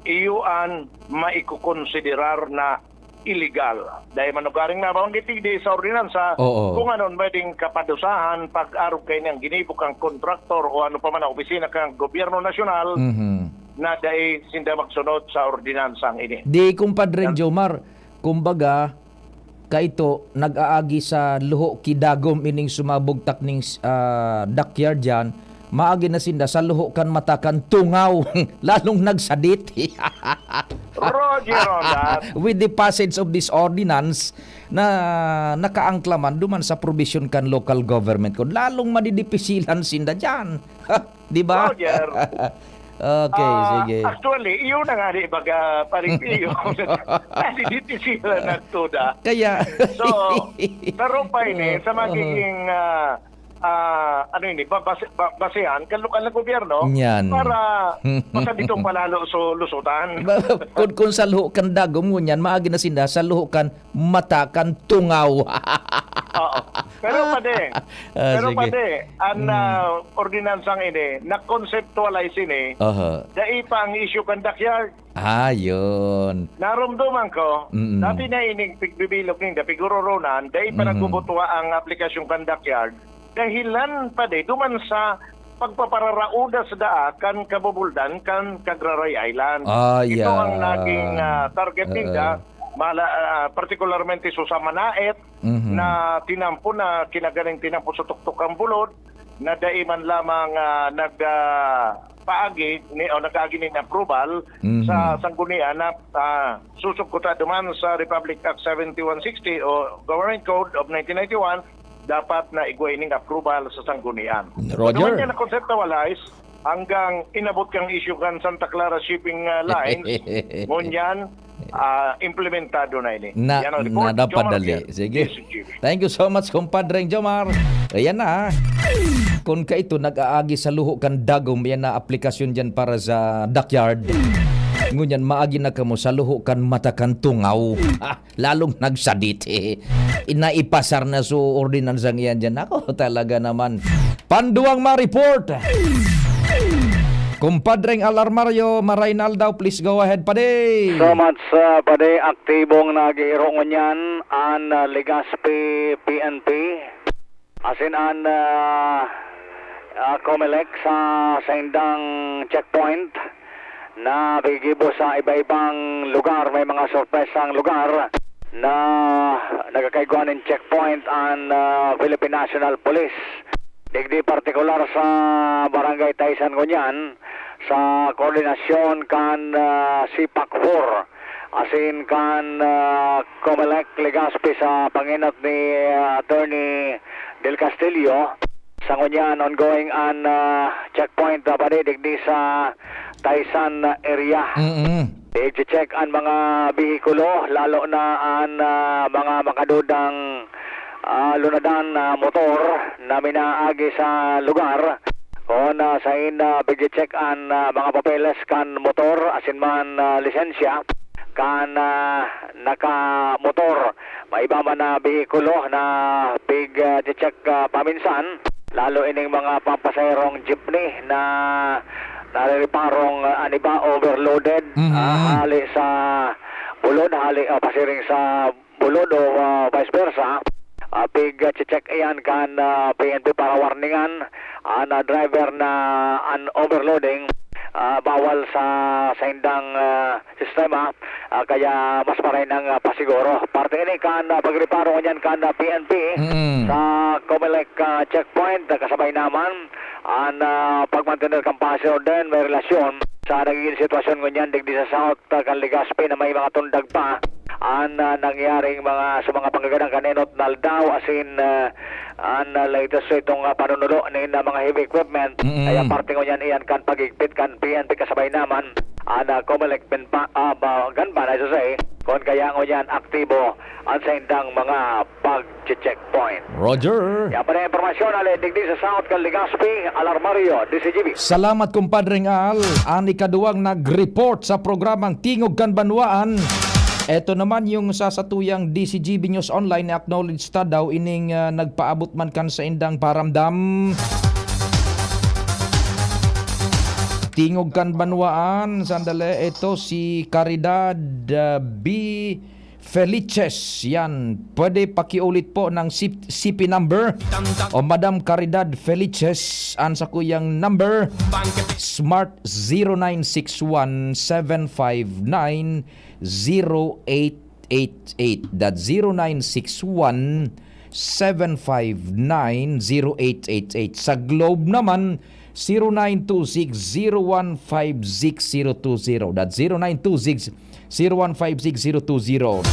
iyo an maikokonsiderar na iligal. Dahil manugaring nabanggit digdi sa ordinansa, Oo. kung anon pwedeng kapadusahan pag-arog kaini ang ginibo kan kontraktor o ano pa man na opisina kan gobyerno nasyonal Mhm. na dai sinda magsunod sa ordinansang ini. Di, Kumpadre Yan. Jomar, kumbaga, kaito, nag-aagi sa luho ki dagom ining sumabugtak ning, ah, dockyard diyan, maagi na sinda sa luho kan mata kan tungaw, lalong nagsadit. Roger on that. With the passage of this ordinance na nakaangklaman duman sa probisyon kan local government code, lalong madidipisilan sinda diyan. Di ba? Roger. Okay, Ah, sige. actually, iyo na nga ni baga, paring Pio. Nadidipisilan na tuda. Kaya So, tarong pa ini sa Oo. magiging, ah, ah, ano ini, ba-, base-, ba-, basehan kan lokal na gobyerno Yan. para masaditong palalo so lusutan. Ba-, kun, kun sa luho kan dagom ngunyan, maagi na sinda sa luho kan mata kan tungaw. Oo. Pero, padi, Ah, pero, sige. padi, an, Mm. ah, ordinansang ini, na-conceptualize ini, Aha. dai pa ang issue kan dockyard. Ah, yun. Narumduman ko, Mm. dati na ining pigbibilog nin dapiguroronan, dai pa Mm. nagbubutua ang aplikasyon kan dockyard. Dahilan, padi, duman sa pagpapararauda sa daa kan kabubuldan kan Cagraray Island. Ah, Ito ang yeah. naging, ah, target Oo. ninda, mala-, ah, partikularmente so sa Manaet, Mhm. na tinampo, na kinaganing tinampo sa tuktok kan bulod, na dai man lamang, ah, nag, ah, paagi ni, o nag-aagi nin approval Mhm. sa sanggunian na, ah, susugkota duman sa Republic Act seventy-one sixty o Government Code of nineteen ninety-one, dapat na igwa ining approval sa sanggunian. Roger. Duman niya na-conceptualize, hanggang inabot kang isyu kan Santa Clara Shipping, ah, Lines. Ngunyan, ah, implementado na ini. Na, Yan ang report. Jomar nadapadali. Pierre, Sige. D C G B. Thank you so much, Compadre Jomar. Ayan na, ah. Kun kaito, nag-aagi sa luho kan dagom, yan na aplikasyon dyan para sa dockyard. Ngunyan, maagi na kamo sa luho kan mata kan tungaw. Ah, lalong nagsadit, eh. Naipasar na so ordinansang iyan dyan. Ako, talaga naman. Panduwang ma-report. Compadreng Alarmario, Maraynal daw, please go ahead, padi. So much, ah, padi. Aktibong nag-iiro ngunyan an, ah, Legazpi P N P. Asin an, ah, ah, Comelec sa saindang checkpoint na gigibo sa iba-ibang lugar. May mga sorpresang lugar na nagkakaigwa nin checkpoint an, ah, Philippine National Police. Digdi partikular sa Barangay Taysan ngunyan, sa koordinasyon kan, ah, CPAC four, asin kan, ah, Comelec Legazpi sa pangenot ni, ah, Attorney Del Castillo. Sa ngunyan, ongoing an, ah, checkpoint, ah, padi digdi sa Taysan area. Mm-mm. I-check an mga behikulo, lalo na an, ah, mga makadudang, ah, lunadan na motor na minaagi sa lugar. Kun, ah, sain, ah, pig-check an, ah, mga papeles kan motor asin man, ah, lisensya kan, ah, nakamotor. May iba man na behikulo na pig, ah, check, ah, paminsan, lalo ining mga pampasaherong jeepney na narireparong, ah, an iba overloaded, Mhm. ah, hali sa Bulod, hali, ah, pasiring sa Bulod o, ah, vice versa. Ah, pig, ah, check iyan kan, ah, P N P para warningan an, ah, driver na an overloading, ah, bawal sa saindang, ah, sistema, ah, kaya mas maray nang, ah, pasiguro. Parte ini kan, ah, pagreparo ngunyan kan, ah, P N P Mm. sa Comelec, ah, checkpoint, ah, kasabay naman an, ah, pagmantener kan paz and order may relasyon sa nagiging sitwasyon ngunyan digdi sa South, ah, kan Legazpi na may mga tundag pa an, ah, nangyaring mga, sa mga panggagadang kan enot na aldaw, asin, ah, an, ah, latest so itong, ah, panunulo nin, ah, mga heavy equipment. Mm. Kaya parte ngunyan iyan kan paghigpit kan P N P kasabay naman an, ah, Comelec Banban, ah, ba, Ganban, I should say, kun kaya ngunyan aktibo an saindang mga pag-checkpoint. Roger. Yan pa na impormasyon, hali digdi sa South kan Legazpi, Alarmario, D C G B. Salamat, Compadreng Al. An ikaduwang nag-report sa programang Tingog kan Banwaan. Eto naman yung sa satuyang D C G B News Online, acknowledge ta daw ining, ah, nagpaabot man kan saindang paramdam. Tingog kan Banwaan, sandali, ito si Caridad, ah, B. Felices, yan. Pwede pakiulit po ng C-, C P number? O Madam Caridad Felices, an sakuyang number, Smart zero nine six one seven five nine zero eight eight eight. That's zero nine six one seven five nine zero eight eight eight. Sa Globe naman, zero nine two six zero one five six zero two zero. That's zero nine two six zero one five six zero two zero.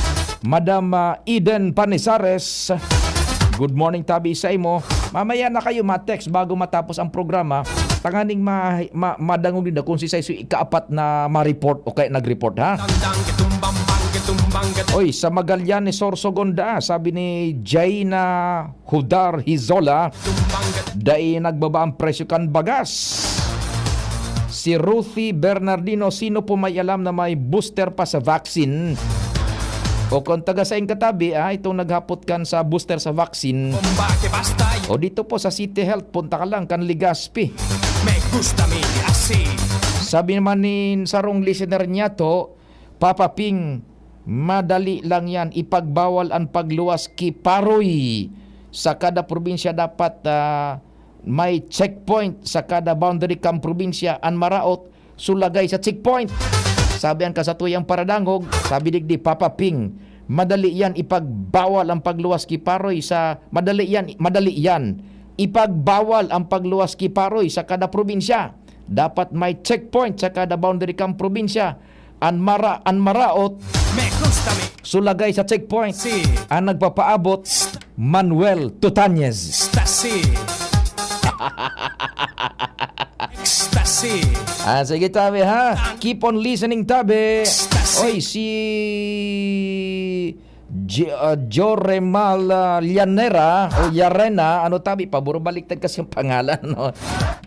Madam, ah, Eden Panizares, good morning, tabi sa imo. Mamaya na kayo ma-text bago matapos ang programa. Tanganing ma-, ma-, madangog ninda kung si Saiso ikaapat na ma-report o kaya nag-report, ha? Oy, sa Magallanes, Sorsogon da, sabi ni Jaina Hudar Hizola, dai nagbaba ang presyo kan bagas. Si Ruthie Bernardino, sino po may alam na may booster pa sa vaccine? O kung taga saing katabi, ah, itong naghapot kan sa booster sa vaccine. O dito po sa City Health, punta ka lang kan Legazpi. Me gusta mi así. Sabi naman ni sarong listener niya to, Papa Ping, madali lang yan. Ipagbawal ang pagluwas ki Paroy. Sa kada probinsya dapat, ah, may checkpoint sa kada boundary kan probinsya. An maraot, sulagay sa checkpoint. Sabi ang kasatuyang paradangog, sabi digdi, Papa Ping, madali yan ipagbawal ang pagluwas ki Paroy sa, madali yan, madali yan. Ipagbawal ang pagluwas ki Paroy sa kada probinsya. Dapat may checkpoint sa kada boundary kan probinsya. An mara-, an maraot, Me gusta mi. Sulagay sa checkpoint. Si. An nagpapaabot, Manuel Tutañez. Stasi. Ecstasy. Ah, sige, tabi, ha? Keep on listening, tabi. Oy, si J-, ah, Joremal, ah, Llanera o Yarena, ano, tabi, pabor-baliktad kasi ang pangalan, no?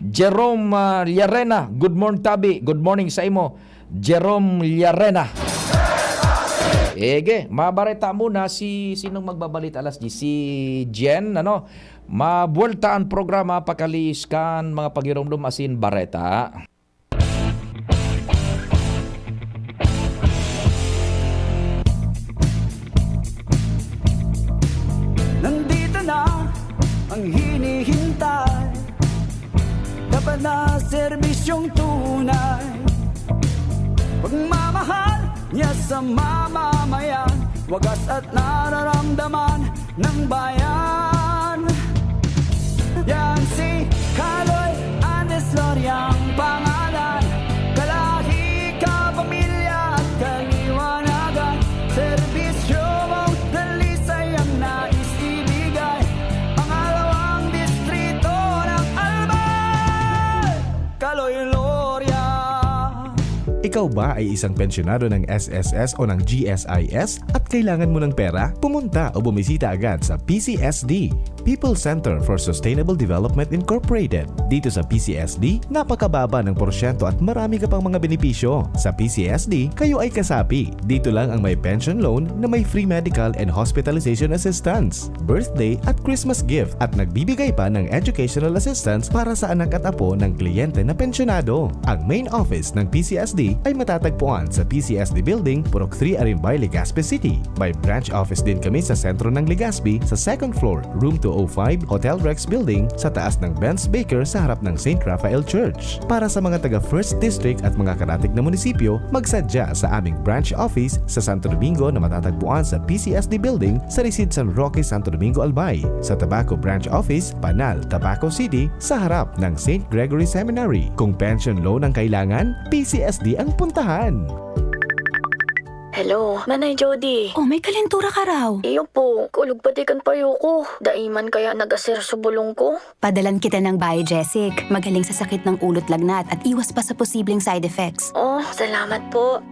Jerome, ah, Llarena, good morning, tabi. Good morning sa imo, Jerome Llarena. Ege, mabareta muna si, sinong magbabalita alas diyes? Si Jen, ano? Mabuwelta an programa pakaliis kan mga pagiromdom asin bareta. Nandito na ang hinihintay. Dapat na serbisyong tunay. Pagmamahal niya sa mamamayan. Wagas at nararamdaman ng bayan. Yan si Kaloy Andes Loriang pangalan. Kalahi, kapamilya at kaliwanagan. Serbisyo mong dalisay ang nais ibigay. Pangalawang distrito ng Albay, Kaloy Loria. Ikaw ba ay isang pensyonado ng S S S o ng G S I S at kailangan mo ng pera? Pumunta o bumisita agad sa P C S D, People Center for Sustainable Development Incorporated. Dito sa P C S D, napakababa ng porsyento at marami ka pang mga benepisyo. Sa P C S D, kayo ay kasapi. Dito lang ang may pension loan na may free medical and hospitalization assistance, birthday at Christmas gift, at nagbibigay pa ng educational assistance para sa anak at apo ng kliyente na pensyonado. Ang main office ng P C S D ay matatagpuan sa P C S D Building, Purok three, Arimbay, Legazpi City. May branch office din kami sa sentro ng Legazpi, sa second floor, room two oh five, Hotel Rex Building, sa taas ng Benz Baker sa harap ng Saint Raphael Church. Para sa mga taga First District at mga karatig na munisipyo, magsadya sa aming branch office sa Santo Domingo na matatagpuan sa P C S D Building sa Resides San Roque, Santo Domingo, Albay, sa Tabaco Branch Office, Panal, Tabaco City, sa harap ng Saint Gregory Seminary. Kung pension loan ang kailangan, P C S D ang puntahan. Hello, Nanay Jody. Oh, may kalentura ka raw. Iyo po, kulog pati kan payo ko. Dai man kaya nag-asir sa bulong ko. Padalan kita ng Biogesic. Magaling sa sakit ng ulo't lagnat at iwas pa sa posibleng side effects. Oh, salamat po.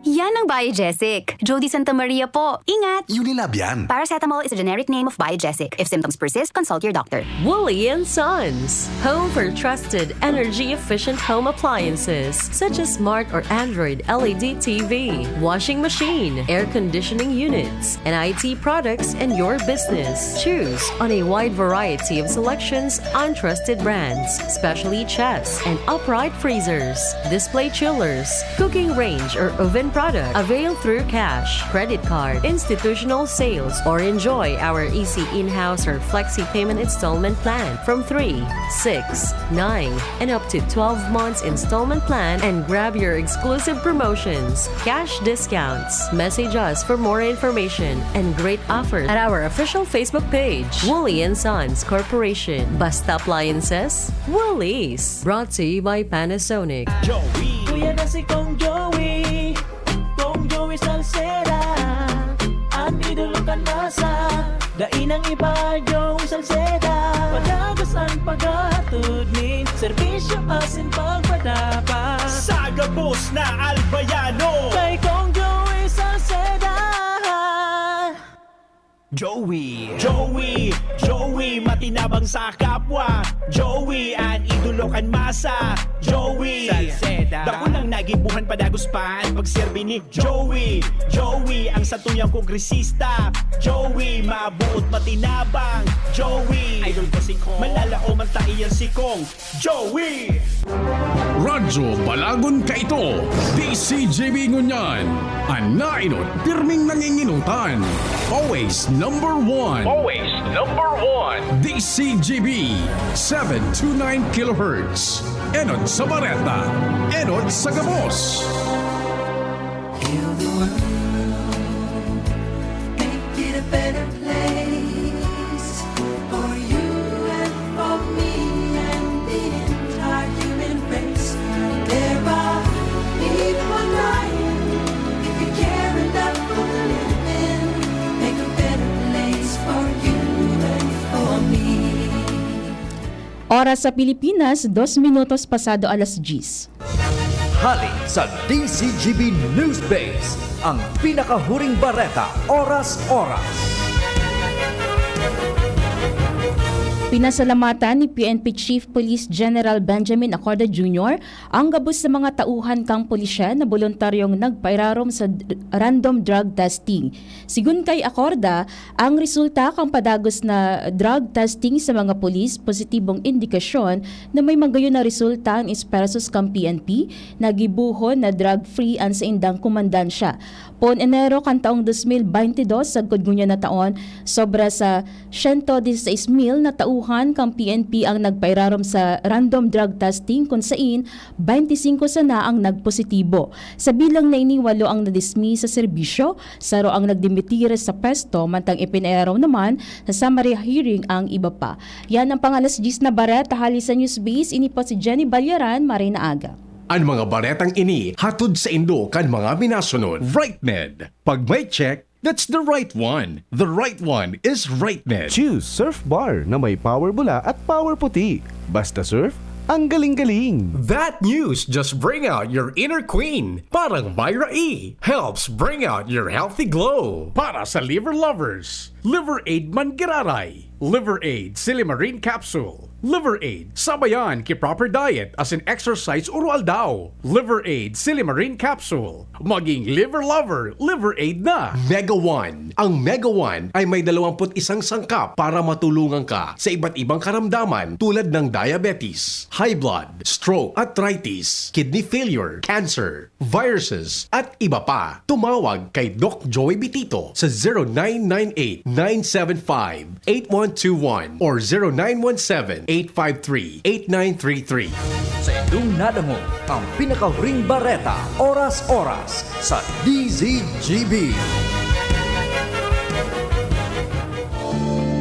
Yan ang Biogesic. Jody Santa Maria po. Ingat! Unilab yan. Paracetamol is a generic name of Biogesic. If symptoms persist, consult your doctor. Woolly and Sons, home for trusted energy-efficient home appliances such as smart or Android L E D T V, washing machine, air conditioning units, and I T products in your business. Choose on a wide variety of selections and trusted brands, specially chests and upright freezers, display chillers, cooking range or oven product. Avail through cash, credit card, institutional sales, or enjoy our easy in-house or flexi payment installment plan from three, six, nine, and up to twelve months installment plan and grab your exclusive promotions, cash discounts. Message us for more information and great offers at our official Facebook page, Woolly and Sons Corporation. Basta appliances, Woolies. Brought to you by Panasonic. Kuya na si Kong Joey, Kong Joey Salceda, an idolo kan masa. Dai nang iba, Joey Salceda. Padagos an paghahatod nin serbisyo asin pagpadapa. Sa gabos na Albayano, kay Kong Joey Salceda. Joey, Joey, Joey, matinabang sa kapwa. Joey, an idolo kan masa. Joey Salceda, dakulang nagibuhan, padagos pa an pagserbi ni Joey. Joey, ang satuyang kongresista. Joey, mabuot, matinabang. Joey, idol ko si Kong. Manlalaom an ta iyan si Kong Joey. Radyo Balagon kaito, D C G B ngunyan. An naenot, pirming nanginginutan. Always number one. Always number one. D C G B, seven two nine kilohertz. Enot sa bareta, enot sa gabos. Heal the world, make it a better place for you and for me and the entire human race. There are people dying. If you care enough for the living, make a better place for you and for me. Oras sa Pilipinas, dos minutos pasado alas diyes. Hali sa D Z G B Newsbase, ang pinakahuring bareta, oras-oras. Pinasalamatan ni P N P Chief Police General Benjamin Acorda Junior ang gabos sa mga tauhan kan pulisya na boluntaryong nagpairarom sa d-, random drug testing. Sigon kay Acorda, ang resulta kan padagos na drug testing sa mga pulis positibong indikasyon na may magayon na resulta an esfuerzos kan P N P na gibohon na drug-free an saindang komandansya. Poon Enero kan taong dos mil baynte dos, sagkod ngunyan na taon, sobra sa siyento disisais mil na tauhan kan P N P ang nagpairarom sa random drug testing, kun sain baynte singko sana ang nagpositibo. Sa bilang na ini, walo ang nadismiss sa serbisyo, saro ang nagdimitir sa pwesto, mantang ipinairarom naman sa summary hearing ang iba pa. Yan ang pang-alas diyes na bareta hali sa Newsbase. Ini po si Jenny Balyaran. Maray na aga. An mga baretang ini hatod saindo kan mga minasunod. RightMed. Pag may check, that's the right one. The right one is RightMed. Choose Surf Bar na may power bula at power puti. Basta surf, ang galing-galing. That news just bring out your inner queen. Parang Myra E helps bring out your healthy glow. Para sa liver lovers, Liver Aid Manggiraray, Liver Aid Silimarin Capsule, Liver Aid sabayan ki proper diet asin exercise oro-aldaw. Liver Aid Silimarin Capsule. Maging liver lover, Liver Aid na. Mega One. Ang Mega One ay may dalawampu't isang sangkap para matulungan ka sa iba't ibang karamdaman tulad ng diabetes, high blood, stroke, arthritis, kidney failure, cancer, viruses, at iba pa. Tumawag kay Doc Joey Bitito sa zero nine nine eight, nine seven five, eight one two one or zero nine one seven, eight five three, eight nine three three. Sa indong nadangog ang pinakahuring bareta, oras-oras sa D Z G B.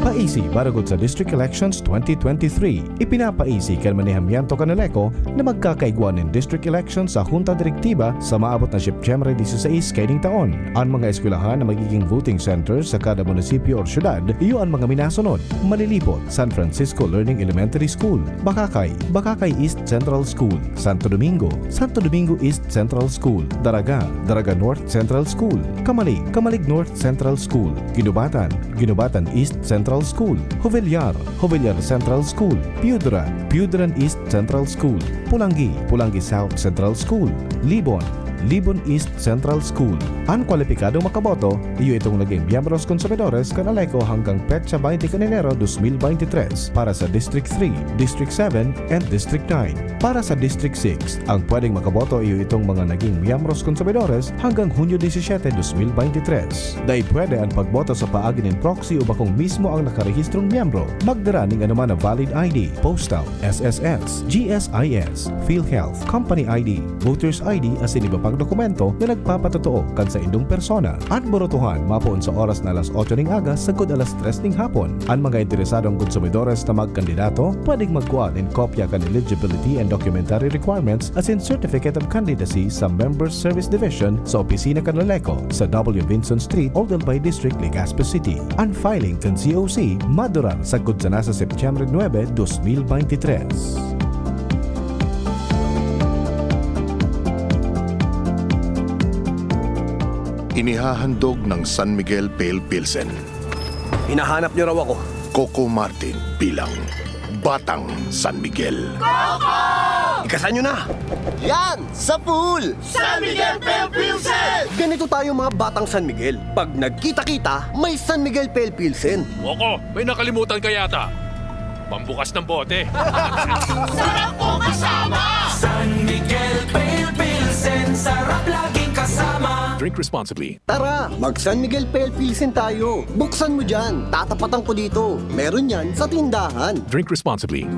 Paisi, barukod sa District Elections twenty twenty-three, ipinapaisi kan manehamiento kan Aleco na magkakaigwa nin District Elections sa Junta Directiva sa maabot na Setyembre dieciséis kaining taon. An mga eskwelahan na magiging voting center sa kada munisipyo or syudad, iyo an mga minasunod: Malilipot, San Francisco Learning Elementary School; Bacacay, Bacacay East Central School; Santo Domingo, Santo Domingo East Central School; Daraga, Daraga North Central School; Camalig, Camalig North Central School; Guinobatan, Guinobatan East Central School; Jovellar, Jovellar Central School; Piedra, Piedran East Central School; Polangui, Polangui South Central School; Libon, Libon East Central School. An kwalipikadong makaboto, iyo itong naging miyembros konsumidores kan Aleco hanggang petsa baynte kan Enero dos mil baynte tres para sa District three, District seven, and District nine. Para sa District six, ang pwedeng makaboto iyo itong mga naging miyembros konsumidores hanggang Hunyo disisiete, dos mil baynte tres. Dai pwede an pagboto sa paagi nin proxy o bakong mismo ang nakarehistrong miyembro. Magdara nin anoman na valid I D, postal, S S S, G S I S, PhilHealth, company I D, voter's I D asin iba pang dokumento na nagpapatotoo kan saindong persona. An burotohan mapoon sa oras na alas otso ning aga sagkod alas tres ning hapon. An mga interesadong konsumidores na magkandidato pwedeng magkua nin kopya kan eligibility and documentary requirements asin Certificate of Candidacy sa Members Service Division sa opisina kan Aleco sa W Vinson Street, Oglabay District, Legazpi City. An filing kan C O C madurar sagkod sana sa Setyembre nuebe, dos mil baynte tres. Inihahandog ng San Miguel Pale Pilsen. Hinahanap niyo raw ako. Coco Martin bilang Batang San Miguel. Coco! Ikasan niyo na! Yan! Sa pool! San Miguel Pale Pilsen! Ganito tayo, mga Batang San Miguel. Pag nagkita-kita, may San Miguel Pale Pilsen. Coco, may nakalimutan ka yata. Pambukas ng bote. Sarap ko kasama! San Miguel Pale Pilsen, sarap laging kasama. Drink responsibly. Tara, mag San Miguel Pale Pilsen tayo. Buksan mo dyan, tatapatan ko dito. Meron yan sa tindahan. Drink responsibly.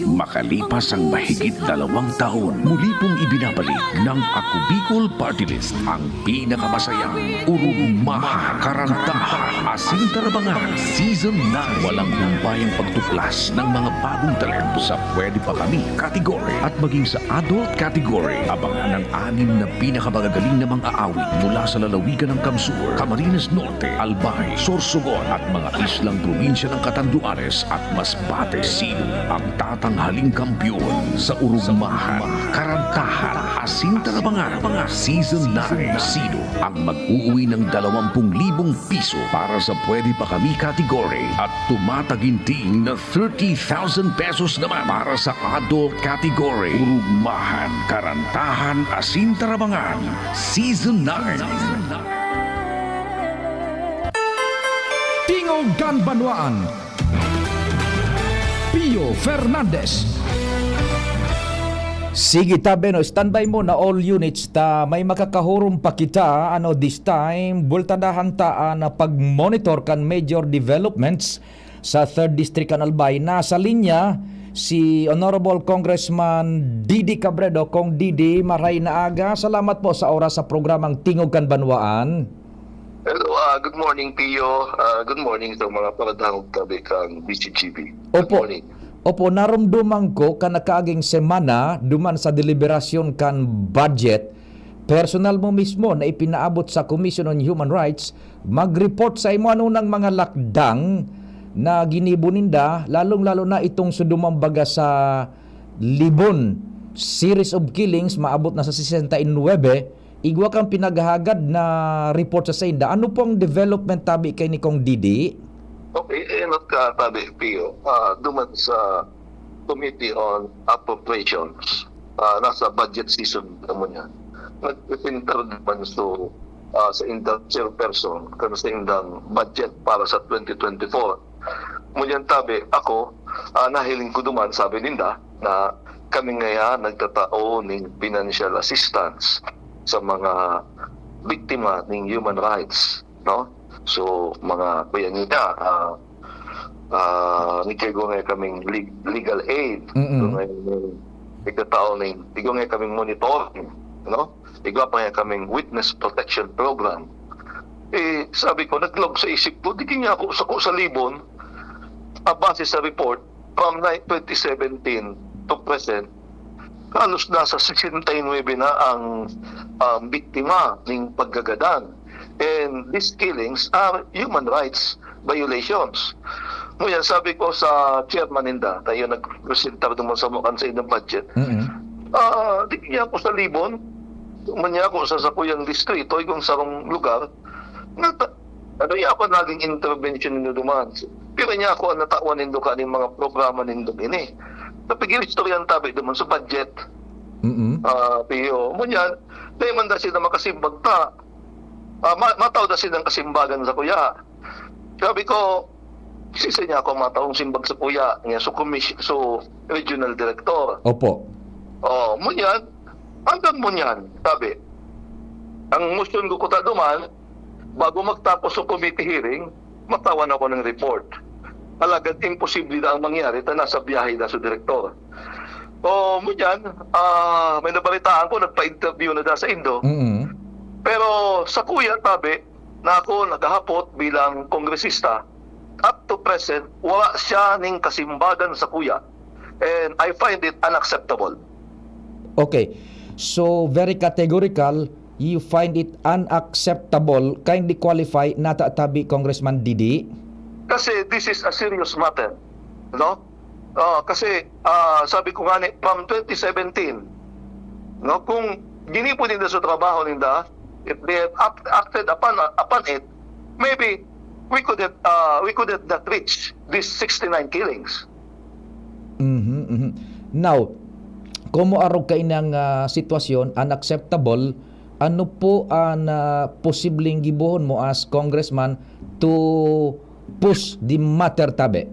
Makalipas ang mahigit dalawang taon, muli pong ibinabalik ng Ako Bicol Party List ang pinakamasayang, urugmahan, karantahan, asin tarabangan Season nine. Walang humpayang pagtuklas ng mga bagong talento sa Pwede Pa Kami category at maging sa adult category. Abangan ang anim na pinakamagagaling na mga aawit mula sa lalawigan ng Kamsur, Camarines Norte, Albay, Sorsogon at mga islang probinsya ng Catanduanes at Masbate. Sino ang tatanghaling kampiyon sa urugmahan, karantahan, asin tarabangan Season nine? Sino ang mag-uuwi ng dalawampung libong piso para sa Pwede Pa Kami category at tumataginting na thirty thousand pesos naman para sa adult category? Urugmahan, karantahan, asin tarabangan Season nine. Tingog kan Banwaan, Pio Fernandez. Sige, tabi, no, standby mo na all units ta may makakahurom pa kita, ano, this time, bultadahan ta an pag-monitor kan major developments sa third District kan Albay. Nasa linya si Honorable Congressman Didi Cabredo. Cong Didi, maray na aga. Salamat po sa oras sa programang Tingog kan Banwaan. Hello, ah, good morning, Pio. Ah, good morning sa mga paradangog tabi kan B C G B. Good Opo. morning. Opo, narumduman ko kan nakaaging semana, duman sa deliberasyon kan budget, personal mo mismo na ipinaabot sa Commission on Human Rights mag-report sa imo ano nang mga lakdang na ginibo ninda, lalong-lalo na itong sa dumambaga sa Libon, series of killings, maabot na sa sesenta y nuebe. Igwa kang pinaghahagad na report sa sainda. Ano pong development tabi kay ni Cong Didi? Okay, eh, not ka tabi, Pio. Ah, duman sa Committee on Appropriations, ah, nasa budget season naman yan. Nagpipresentar naman so, ah, sa indang chairperson, kan sa indang budget para sa twenty twenty-four. Ngunyan tabi, ako, ah, nahiling ko duman, sabi ninda, na kami ngaya nagtatao ning financial assistance sa mga biktima ning human rights, no? So, mga kuya niya, ah, ah, nagkaigo ngaya kaming leg-, legal aid. Mm-mm. So, ngayon, nagtatao ning, igwa ngaya kaming monitoring, no? Igwa pa ngaya kaming witness protection program. Eh, sabi ko, naglaog sa isip ko, di kanya ako, sa, sa Libon, ah, base sa report, from ni-, twenty seventeen to present, halos nasa sixty-nine na ang, um, biktima ning paggagadan. And these killings are human rights violations. Ngunyan, sabi ko sa chairman ninda, tayo nagpresentar duman sa mga sa inyong budget. Mm-mm. Ah, di kaya ako sa Libon, manya ako sa sakuyang distrito, igong sarong lugar, nata-, ano niya ako naging intervention nindo duman? Pero niya ako ang natawan nindo kaning mga programa nindo ini. Napag-istoryahan tabi duman sa budget. Mm-mm. Ah, Pio. Ngunyan, dahil man da sila makasimbag ta, ah, ma-, mataw da silang kasimbagan sa kuya. Sabi ko, "Sisay niya ako mataong simbag sa kuya?" Niya, so, commis-, so, regional director. Opo. Oh, ngunyan, hanggang ngunyan, sabi. Ang motion ko kuta duman, bago magtapos sa committee hearing, matawan ako ng report. Alagad imposible na ang mangyari, ta nasa biyahe na sa direktor. O, ngunyan, ah, may nabalitaan ko, nagpa-interview na da sa indo. Mm-mm. Pero sa kuya, tabi, na ako naghahapot bilang kongresista, up to present, wala siya ning kasimbagan sa kuya. And I find it unacceptable. Okay. So, very categorical, you find it unacceptable. Kindly qualify, nata tabi, Congressman Didi? Kasi this is a serious matter, no? Ah, kasi, ah, sabi ko nga ni, from twenty seventeen, no, kung ginipo ninda sa trabaho ninda, if they have act-, acted upon, upon it, maybe we could have, ah, we could have not reached these sixty-nine killings. Mhm, mhm. Now, komo arog kainang, ah, sitwasyon, unacceptable, ano po an, ah, posibleng gibohon mo as congressman to push the matter, tabi?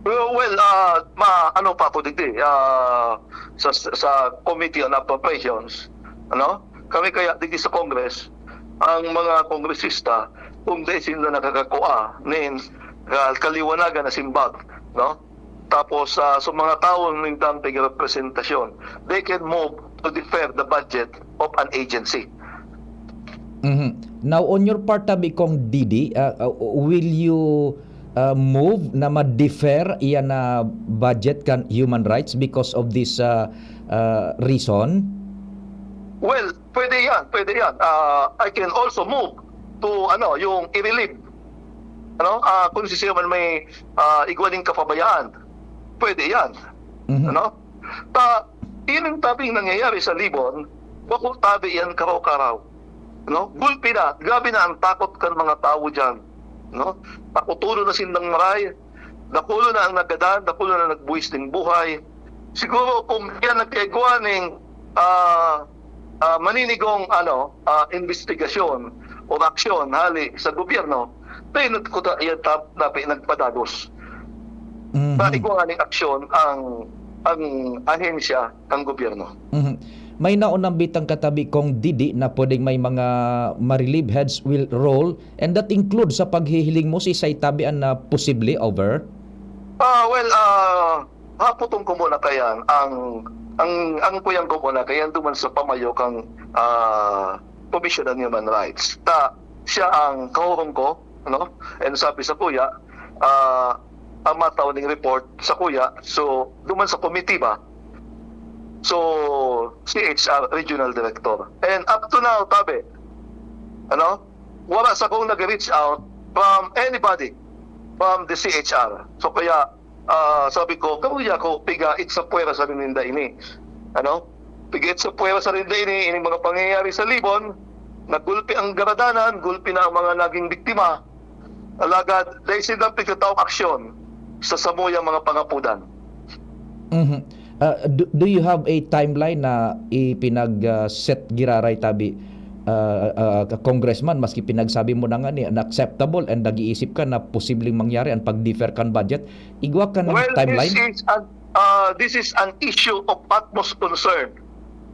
Well, well, ah, ma-, ano pa ako digdi, ah, sa, sa Committee on Appropriations, ano? Kami kaya digdi sa Congress, ang mga kongresista, kung di sila nakakakua nin, ah, kaliwanagan na simbag, no? tapos, ah, sa mga tawo na nindang tigrepresentasyon, they can move to defer the budget of an agency. Mhm. Now, on your part, tabi kong Didi, ah, ah, will you, ah, move na ma-defer iyan na budget kan human rights because of this, ah, ah, reason? Well, pwede yan, pwede yan. Ah, I can also move to, ano, yung i-relieve. Ano, ah, kung sisiyo man may, ah, igwa ning kapabayaan, pwede yan. Mhm. Ano? Ta, ining tabing nangyayari sa Libon, bako tabi yan karaw-karaw. No? Gulpi na, grabe na ang takot kan mga tawo diyan. No? Takotonon na sindang maray, dakulo na ang nagadan, dakulo na nagbuwis ning buhay. Siguro kung yan nagkaigwa ning, ah, ah, maninigong, ano, ah, imbestigasyon o aksyon hali sa gobyerno, tayo nagkuta, yan tap-, tapi nagpadagos. Mhm. Naigwa ning aksyon ang, ang ahensya kan gobyerno. Mhm. May naunang bitang katabi kong Didi na pwedeng may mga ma-relieve heads will roll, and that includes sa paghihiling mo si Saitabi an na posible over? Ah, well, ah, haputong ko muna kayan ang, ang, ang kuyang ko muna kayan duman sa pamayo kang, ah, Commission on Human Rights. Ta, siya ang kahurong ko, ano? And sabi sa kuya, ah, ang matao ning report sa kuya, so, duman sa committee ba? So, C H R Regional Director. And up to now, tabi, ano? Wala sa kong nag-reach out from anybody from the C H R. So, kaya, ah, sabi ko, "Kamuya ko, piga, it's a puwera sa ninda ini." Ano? "Piga, it's a puwera sa ninda ini, ining mga pangyayari sa Libon, nagulpi ang garadanan, gulpi na ang mga naging biktima. Alagad, dahil sila pigkatawang aksyon sa samuyang mga pangapudan." Mhm. Ah, do, do you have a timeline na ipinag, ah, set giraray tabi, ah, ah, ka-, Congressman, maski pinagsabi mo na nga ni unacceptable and nag-iisip ka na posibleng mangyari ang pag-defer kan budget? Igwa kan Well, timeline? This is an, ah, this is an issue of utmost concern.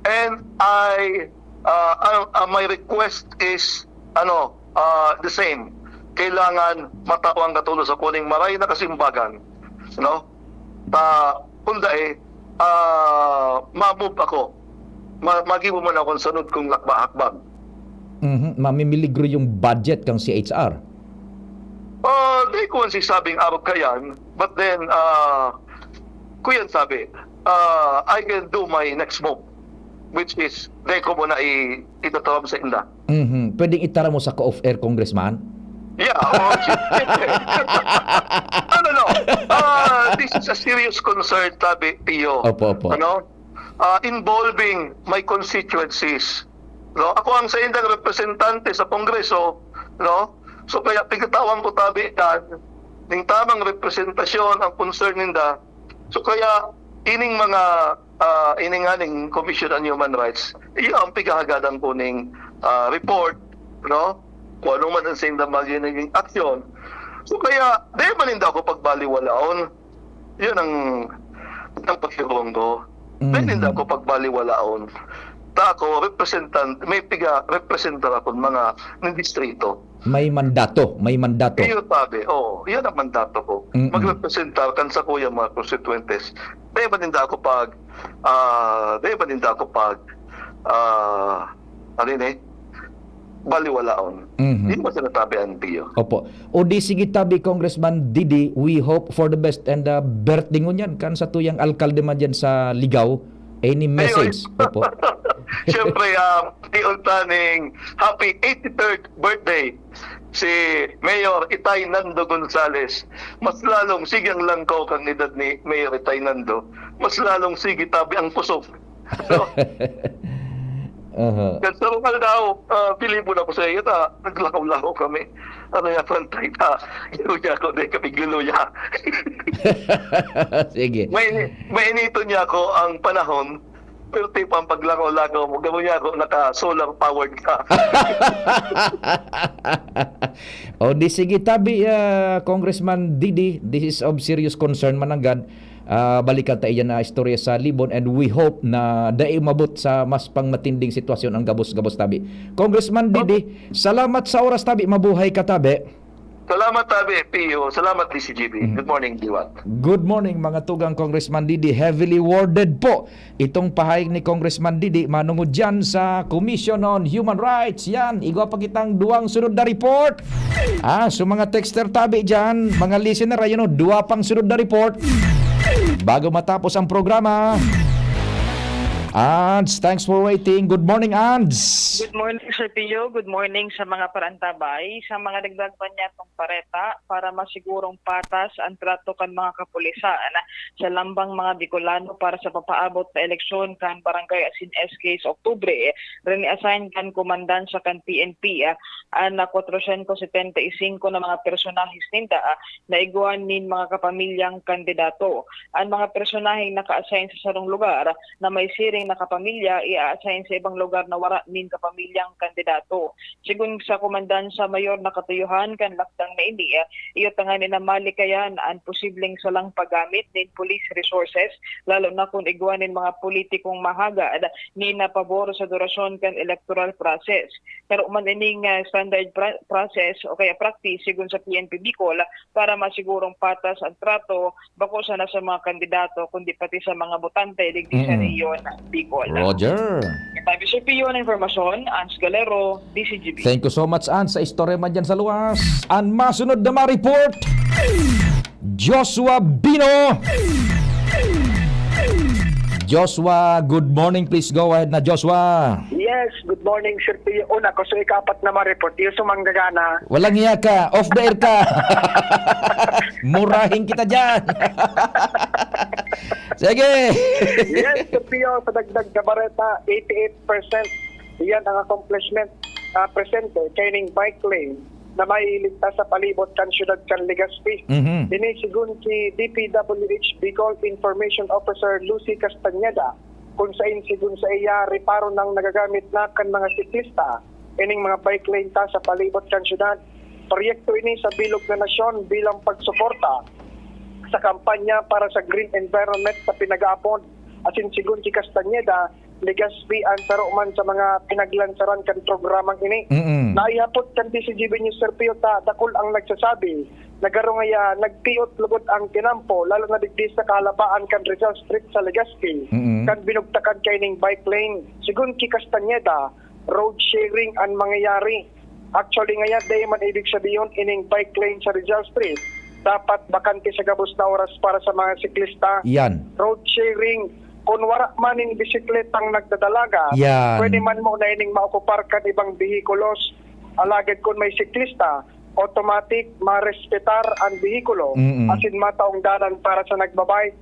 And I, ah, ah, ah, my request is, ano, ah, the same. Kailangan matao ang katulo sa kuning maray na kasimbagan, no? Ta, kung dai, ah, ma-move ako. Ma-, magibo man akong sunod kong lakba-hakbang. Mhm, mamimiligro yung budget kang C H R. Ah, di ko man sisabing arog kayan, but then, ah, kuyan sabi, ah, I can do my next move, which is, di ko muna i-, itataram sa inda. Mhm. Pwedeng itara mo sa ka-off-air, Congressman? Yeah, oh, siyempre. No, no, no. Ah, this is a serious concern, tabi, Pio. Opo, opo. Ano? Ah, involving my constituencies. No? Ako ang sa indang representante sa Kongreso, no? So, kaya pigtawan ko tabi yan, ning tamang representasyon ang concern ninda. So, kaya ining mga, ah, ining nga ning Commission on Human Rights, iyo ang pighahagadan ko ning, ah, report, no? Kung ano man ang sa indang mga naging aksyon. So, kaya, di man ninda ako pagbaliwalaon. Yun ang, ang pakiroon ko. Mhm. Di ninda ako pagbaliwalaon. Ta ako, representan-, may piga-, representar ako mga ng distrito. May mandato, may mandato. Iyo, tabi, oo. Yun ang mandato ko. Mm-mm. Magrepresentar kan sa kuya mga konstituyentes. Di ba ninda ako pag, ah, di ba ninda ako pag, ah, ano yun eh? Baliwalaon. Mhm. Di mo sinatabi ang Dio. Opo. O di sige tabi, Congressman Didi, we hope for the best and, ah, bertingon yan kan sa tuyang alkalde man dyan sa Ligao. Any Ayun. message? Opo. Siyempre, ah, di unta ning happy eighty-third birthday si Mayor Itay Nando Gonzales. Mas lalong sige ang langkaw kang edad ni Mayor Itay Nando. Mas lalong sige tabi ang kusog. So, Aha. Kan sarong aldaw, ah, bilibon ako sa iyo, ta naglakaw-lakaw kami. Ano ya, pantay ta, ginuya ko, di kami ginuya. Sige. May, mainiton niya ako ang panahon, pero tipo ang paglakaw-lakaw mo, gamo niya ako, naka-solar powered ka. O, di sige, tabi, ah, Congressman Didi, this is of serious concern, mananggad. Ah, balikan ta iyan na istorya sa Libon, and we hope na dai umabot sa mas pang matinding sitwasyon ang gabos-gabos tabi. Congressman Didi, salamat sa oras tabi. Mabuhay ka tabi. Salamat, Tabi, Pio. Salamat, D C G B. Mm. Good morning, Diwat. Good morning, mga tugang, Congressman Didi. Heavily worded po itong pahayag ni Congressman Didi manungod dyan sa Commission on Human Rights. Yan, igwa pa kitang duwang sunod na report. Ah, so mga texter, Tabi, dyan, mga listener, ayun o, duwa pang sunod na report. Bago matapos ang programa. Ads, thanks for waiting. Good morning, Ads. Good morning, Sir Pio. Good morning sa mga parantabay. Sa mga dagdag pa niya pareta para masigurong patas ang trato kan mga kapulisan sa lambang mga Bicolano para sa papaabot na eleksyon kan barangay asin S K sa Oktubre. Reni-assign kan komandansya kan P N P, ah, an, ah, kwatrosyentos setenta y singko na mga personahes ninda, ah, na igwa nin mga kapamilyang kandidato. An mga personaheng naka-assign sa sarong lugar na may siring na kapamilya, i-a-assign sa ibang lugar na wara nin kapamilyang kandidato. Sigon sa Komandansya Mayor na katuyohan kan lakdang na ini, iyo tanganing malikayan an posibleng salang paggamit nin police resources, lalo na kun igwa nin mga politikong mahagad nin pabor sa durasyon kan electoral process. Pero man ining, ah, standard pra-, process o kaya practice sigon sa P N P Bicol para masigurong patas ang trato bako sana sa mga kandidato, kundi pati sa mga botante digdi sa Mm. rehiyon ng Bicol. Roger. Tabi Sir Pio na impormasyon, Ans Galero, D C G B. Thank you so much, Ans, sa istorya man dyan sa luwas. Ang masunod na ma-report, Joshua Bino. Joshua, good morning. Please go ahead na, Joshua. Yes, good morning, Sir Pio. Una ko, so ikapat na ma-report. Yung sumanggagana. Walang iya ka. Off the air ka. Murahin kita dyan. Sige. Yes, Sir Pio, sa dagdag na bareta, eighty-eight percent. Iyan ang accomplishment, ah, presente kaining bike lane na mailigtas sa palibot kan siyudad kan Legazpi. Mhm. Ini sigun ki D P W H Bicol Information Officer Lucy Castañeda, kung sain sigun sa iya, reparo nang nagagamit na kan mga siklista ining mga bike lane ta sa palibot kan siyudad. Proyekto ini sa bilog na nasyon bilang pagsuporta sa kampanya para sa green environment sa pinag-aapod. Asin sigun ki Castañeda, Legazpi ang saro man sa mga pinaglansaran kan programang ini. Mm-mm. Naihapot kan D C G B News Sir Pio ta dakul ang nagsasabi na garo ngaya nagtiot lugod ang tinampo, lalo na digdi sa kahalabaan kan Rizal Street sa Legazpi, Mm-mm. kan binugtakan kaining bike lane. Sigun ki Castañeda, road sharing an mangyayari. Actually, ngaya, dai man ibig sabihon ining bike lane sa Rizal Street dapat bakante sa gabos na oras para sa mga siklista. Yan. Road sharing, kun wara man nin bisikletang nagdadalaga, Yan. pwede man mo na ining maokupar kan ibang behikulos. Alagad kun may siklista, automatic marespetar an behikulo, Mm-mm. asin mataong dalan para sa nagbabike.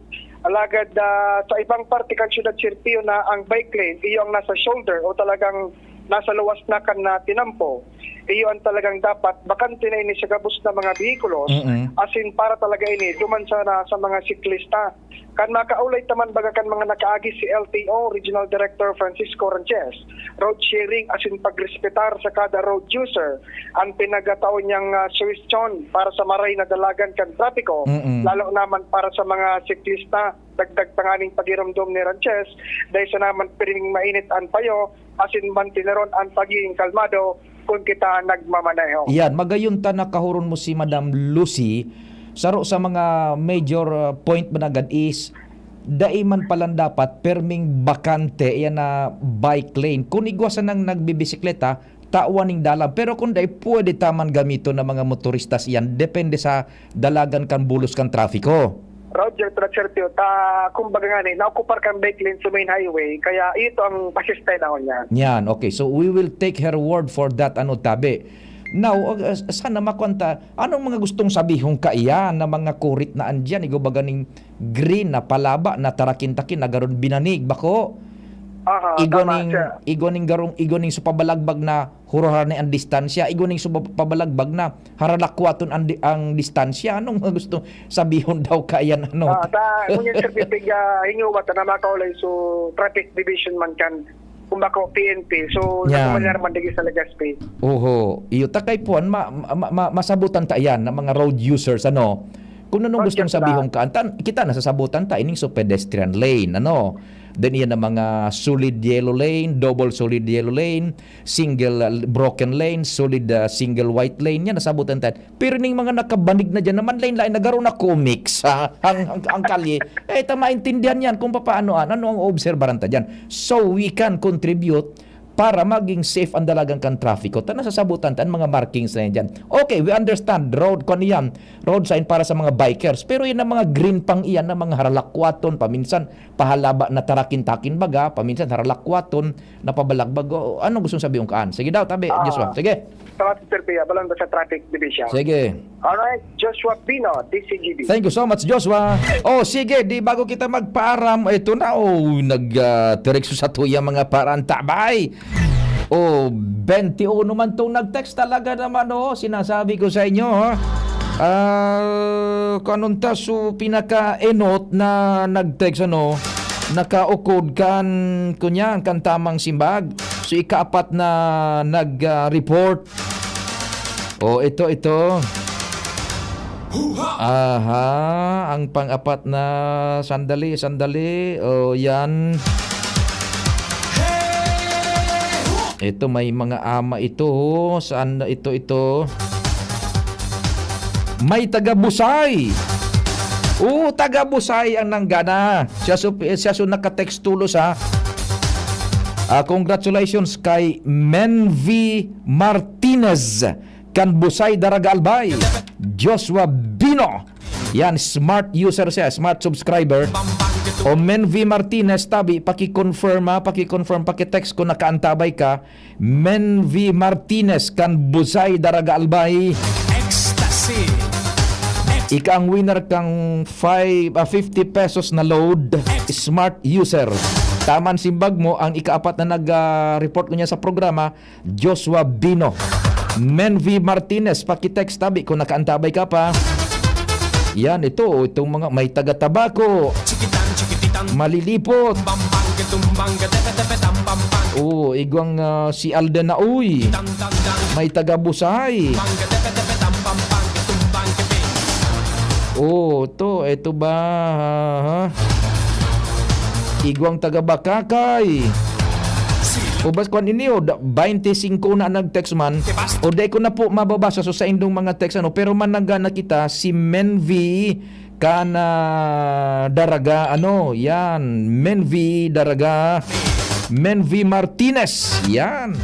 Alagad, ah, sa ibang parte kan siyudad, Sir Pio, na ang bike lane, iyo ang nasa shoulder o talagang nasa luwas na kan, ah, tinampo. Iyo ang talagang dapat bakante na ini sa gabos na mga behikulos, Mm-mm. asin para talaga ini duman sana sa mga siklista. Kan makaulay ta man baga kan mga nakaagi, si L T O Regional Director Francisco Ranches, road sharing asin pagrespetar sa kada road user ang pinagatao niyang, ah, suwestyon para sa maray na dalagan kan trapiko, Mm-mm. lalo naman para sa mga siklista. Dagdag tanganing pagiromdom ni Ranches, dahil sa naman pirming mainit an payo, asin mantineron an pagiging kalmado kun kita nagmamaneho. Yan, magayon ta nakahuron mo si Madam Lucy. Saro sa mga major, uh, point man agad is, dai man palan dapat perming bakante yan na bike lane. Kung igwa sanang nagbibisikleta, tawan ning dalan. Pero kung dai, pwede ta man gamiton ng mga motoristas yan. Depende sa dalagan kan bulos kan trafiko. Roger, Roger Tio, ta, kumbaga nga ni, naokupar kan bike lane sa main highway, kaya ito ang pasistay na niya. Yan, okay. So, we will take her word for that, ano, tabi. Now, uh, sana makwanta, anong mga gustong sabihon kaiyan na mga kurit na andyan? Igo ba ganing green na palaba na tarakin-takin na garon binanig, bako? Aha, Igo tama ning, siya. Igo ning garong, igo ning supabalagbag na hurahar ni ang distansya, igo ning supabalagbag na haralakwaton ang di-, ang distansya. Anong mga gustong sabihon daw kaiyan, ano? Ah, ta, ngunyan, Sir Pipig, ah, hinguwa ta na makaulay, so, traffic division man kan, kung bako, P N P. So, Yan. Nagmamalyar man digdi sa Legazpi. Oho. Iyo, takay puan, ma-, ma-, ma-, masabutan ta yan ng mga road users, ano? Kung anong Roger gustong na. Sabihon ka, antan, kita nasasabutan ta, ining so pedestrian lane, ano? Then iyan ang mga solid yellow lane, double solid yellow lane, single, ah, broken lane, solid, ah, single white lane. Yan, nasabutan tayo. Pero ning mga nakabanig na dyan, naman lain-lain, nagkaroon na comics, ha? Ang, ang, ang kalye. Eh, ta maintindihan yan kung papaano, ano, ano ang obserbaran ta dyan. So, we can contribute para maging safe ang dalagan kan trafiko. Ta nasasabutan ta ang mga markings na yan dyan. Okay, we understand. Road, kung ano yan, road sign para sa mga bikers. Pero yan ang mga green pang iyan, na mga haralakwaton, paminsan, pahalaba na tarakin-takin baga, paminsan haralakwaton, na pabalagbag. O, anong gustong sabihin kaan? Sige daw, tabi, Ah. Joshua. Sige. Salamat, Sir Pia. Balon sa Traffic Division. Sige. Alright, Joshua Pino, D C G B. Thank you so much, Joshua. Oh, sige, di bago kita magpaaram, ito na, oh, nag, ah, terekso sa tuya mga paraan, tabay. Oh, twenty-one man tong nag-text talaga naman, oh, sinasabi ko sa inyo, ha. Ah, kanunta, so, pinaka-enot na nag-text, ano, nakaukod kan, kunyan, kan tamang simbag. So, ikaapat na nag, ah, report. Oh, ito, ito. Aha, ang pang-apat na, sandali, sandali. Oh, yan. Ito, may mga ama ito, oh. Saan na ito, ito? May taga Busay. Oo, taga Busay ang nanggana. Siya so, siya so naka-text tulos, ha. Ah, congratulations kay Menvi Martinez kan Busay, Daraga, Albay. Joshua Bino. Yan, smart user siya, smart subscriber. O Menvi Martinez, tabi, paki-confirm, ha, paki-confirm, paki-text kung nakaantabay ka. Menvi Martinez kan Busay, Daraga, Albay. Ecstasy. Ika ang winner kang five, ah, fifty pesos na load. Smart user. Taman simbag mo, ang ikaapat na nag, ah, report ko niya sa programa, Joshua Bino. Menvi Martinez, paki-text tabi kung nakaantabay ka pa. Yan, ito, itong mga may taga Tabaco. Malilipot. Oo, igwang, ah, si Alden na, uy. May taga Busay. Oo, to, eto ba? Ha? Igwang taga Bakakay. O bas, kwan ini, o, da-, baynte singko na nag-text man. O, dai ko na po mababasa, so, sa indong mga text, ano, pero manangga na kita, si Menvi kan, ah, Daraga, ano, yan, Menvi Daraga, Menvi Martinez, yan.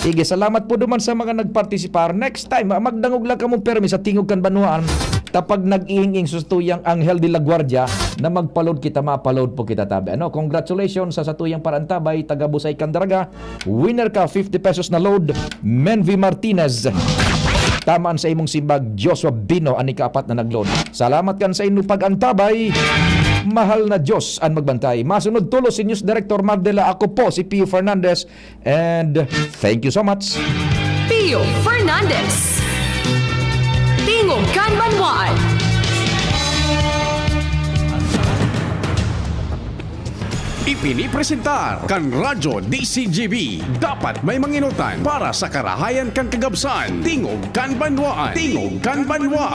Sige, salamat po duman sa mga nagpartisipar. Next time, ah, magdangog lang kamo permi sa Tingog kan Banwaan. Ta pag nag-iing-ing, sus, tuyang Angel de la Guardia na magpa-load kita, mapa-load po kita tabi. Ano, congratulations sa satuyang parantabay, taga Busay kan Daraga. Winner ka, fifty pesos na load, Menvi Martinez. Tamaan sa imong simbag, Joshua Bino, an ikaapat na nag-load. Salamat kan sa inyong pag-antabay. Mahal na Diyos an magbantay. Masunod tulos si News Director Mardela. Ako po si Pio Fernandez. And thank you so much. Pio Fernandez. Tingog kan Banwaan. Ipinipresentar kan Radyo D C G B. Dapat may manginotan para sa karahayan kan kagabsan. Tingog kan Banwaan. Tingog kan Banwaan.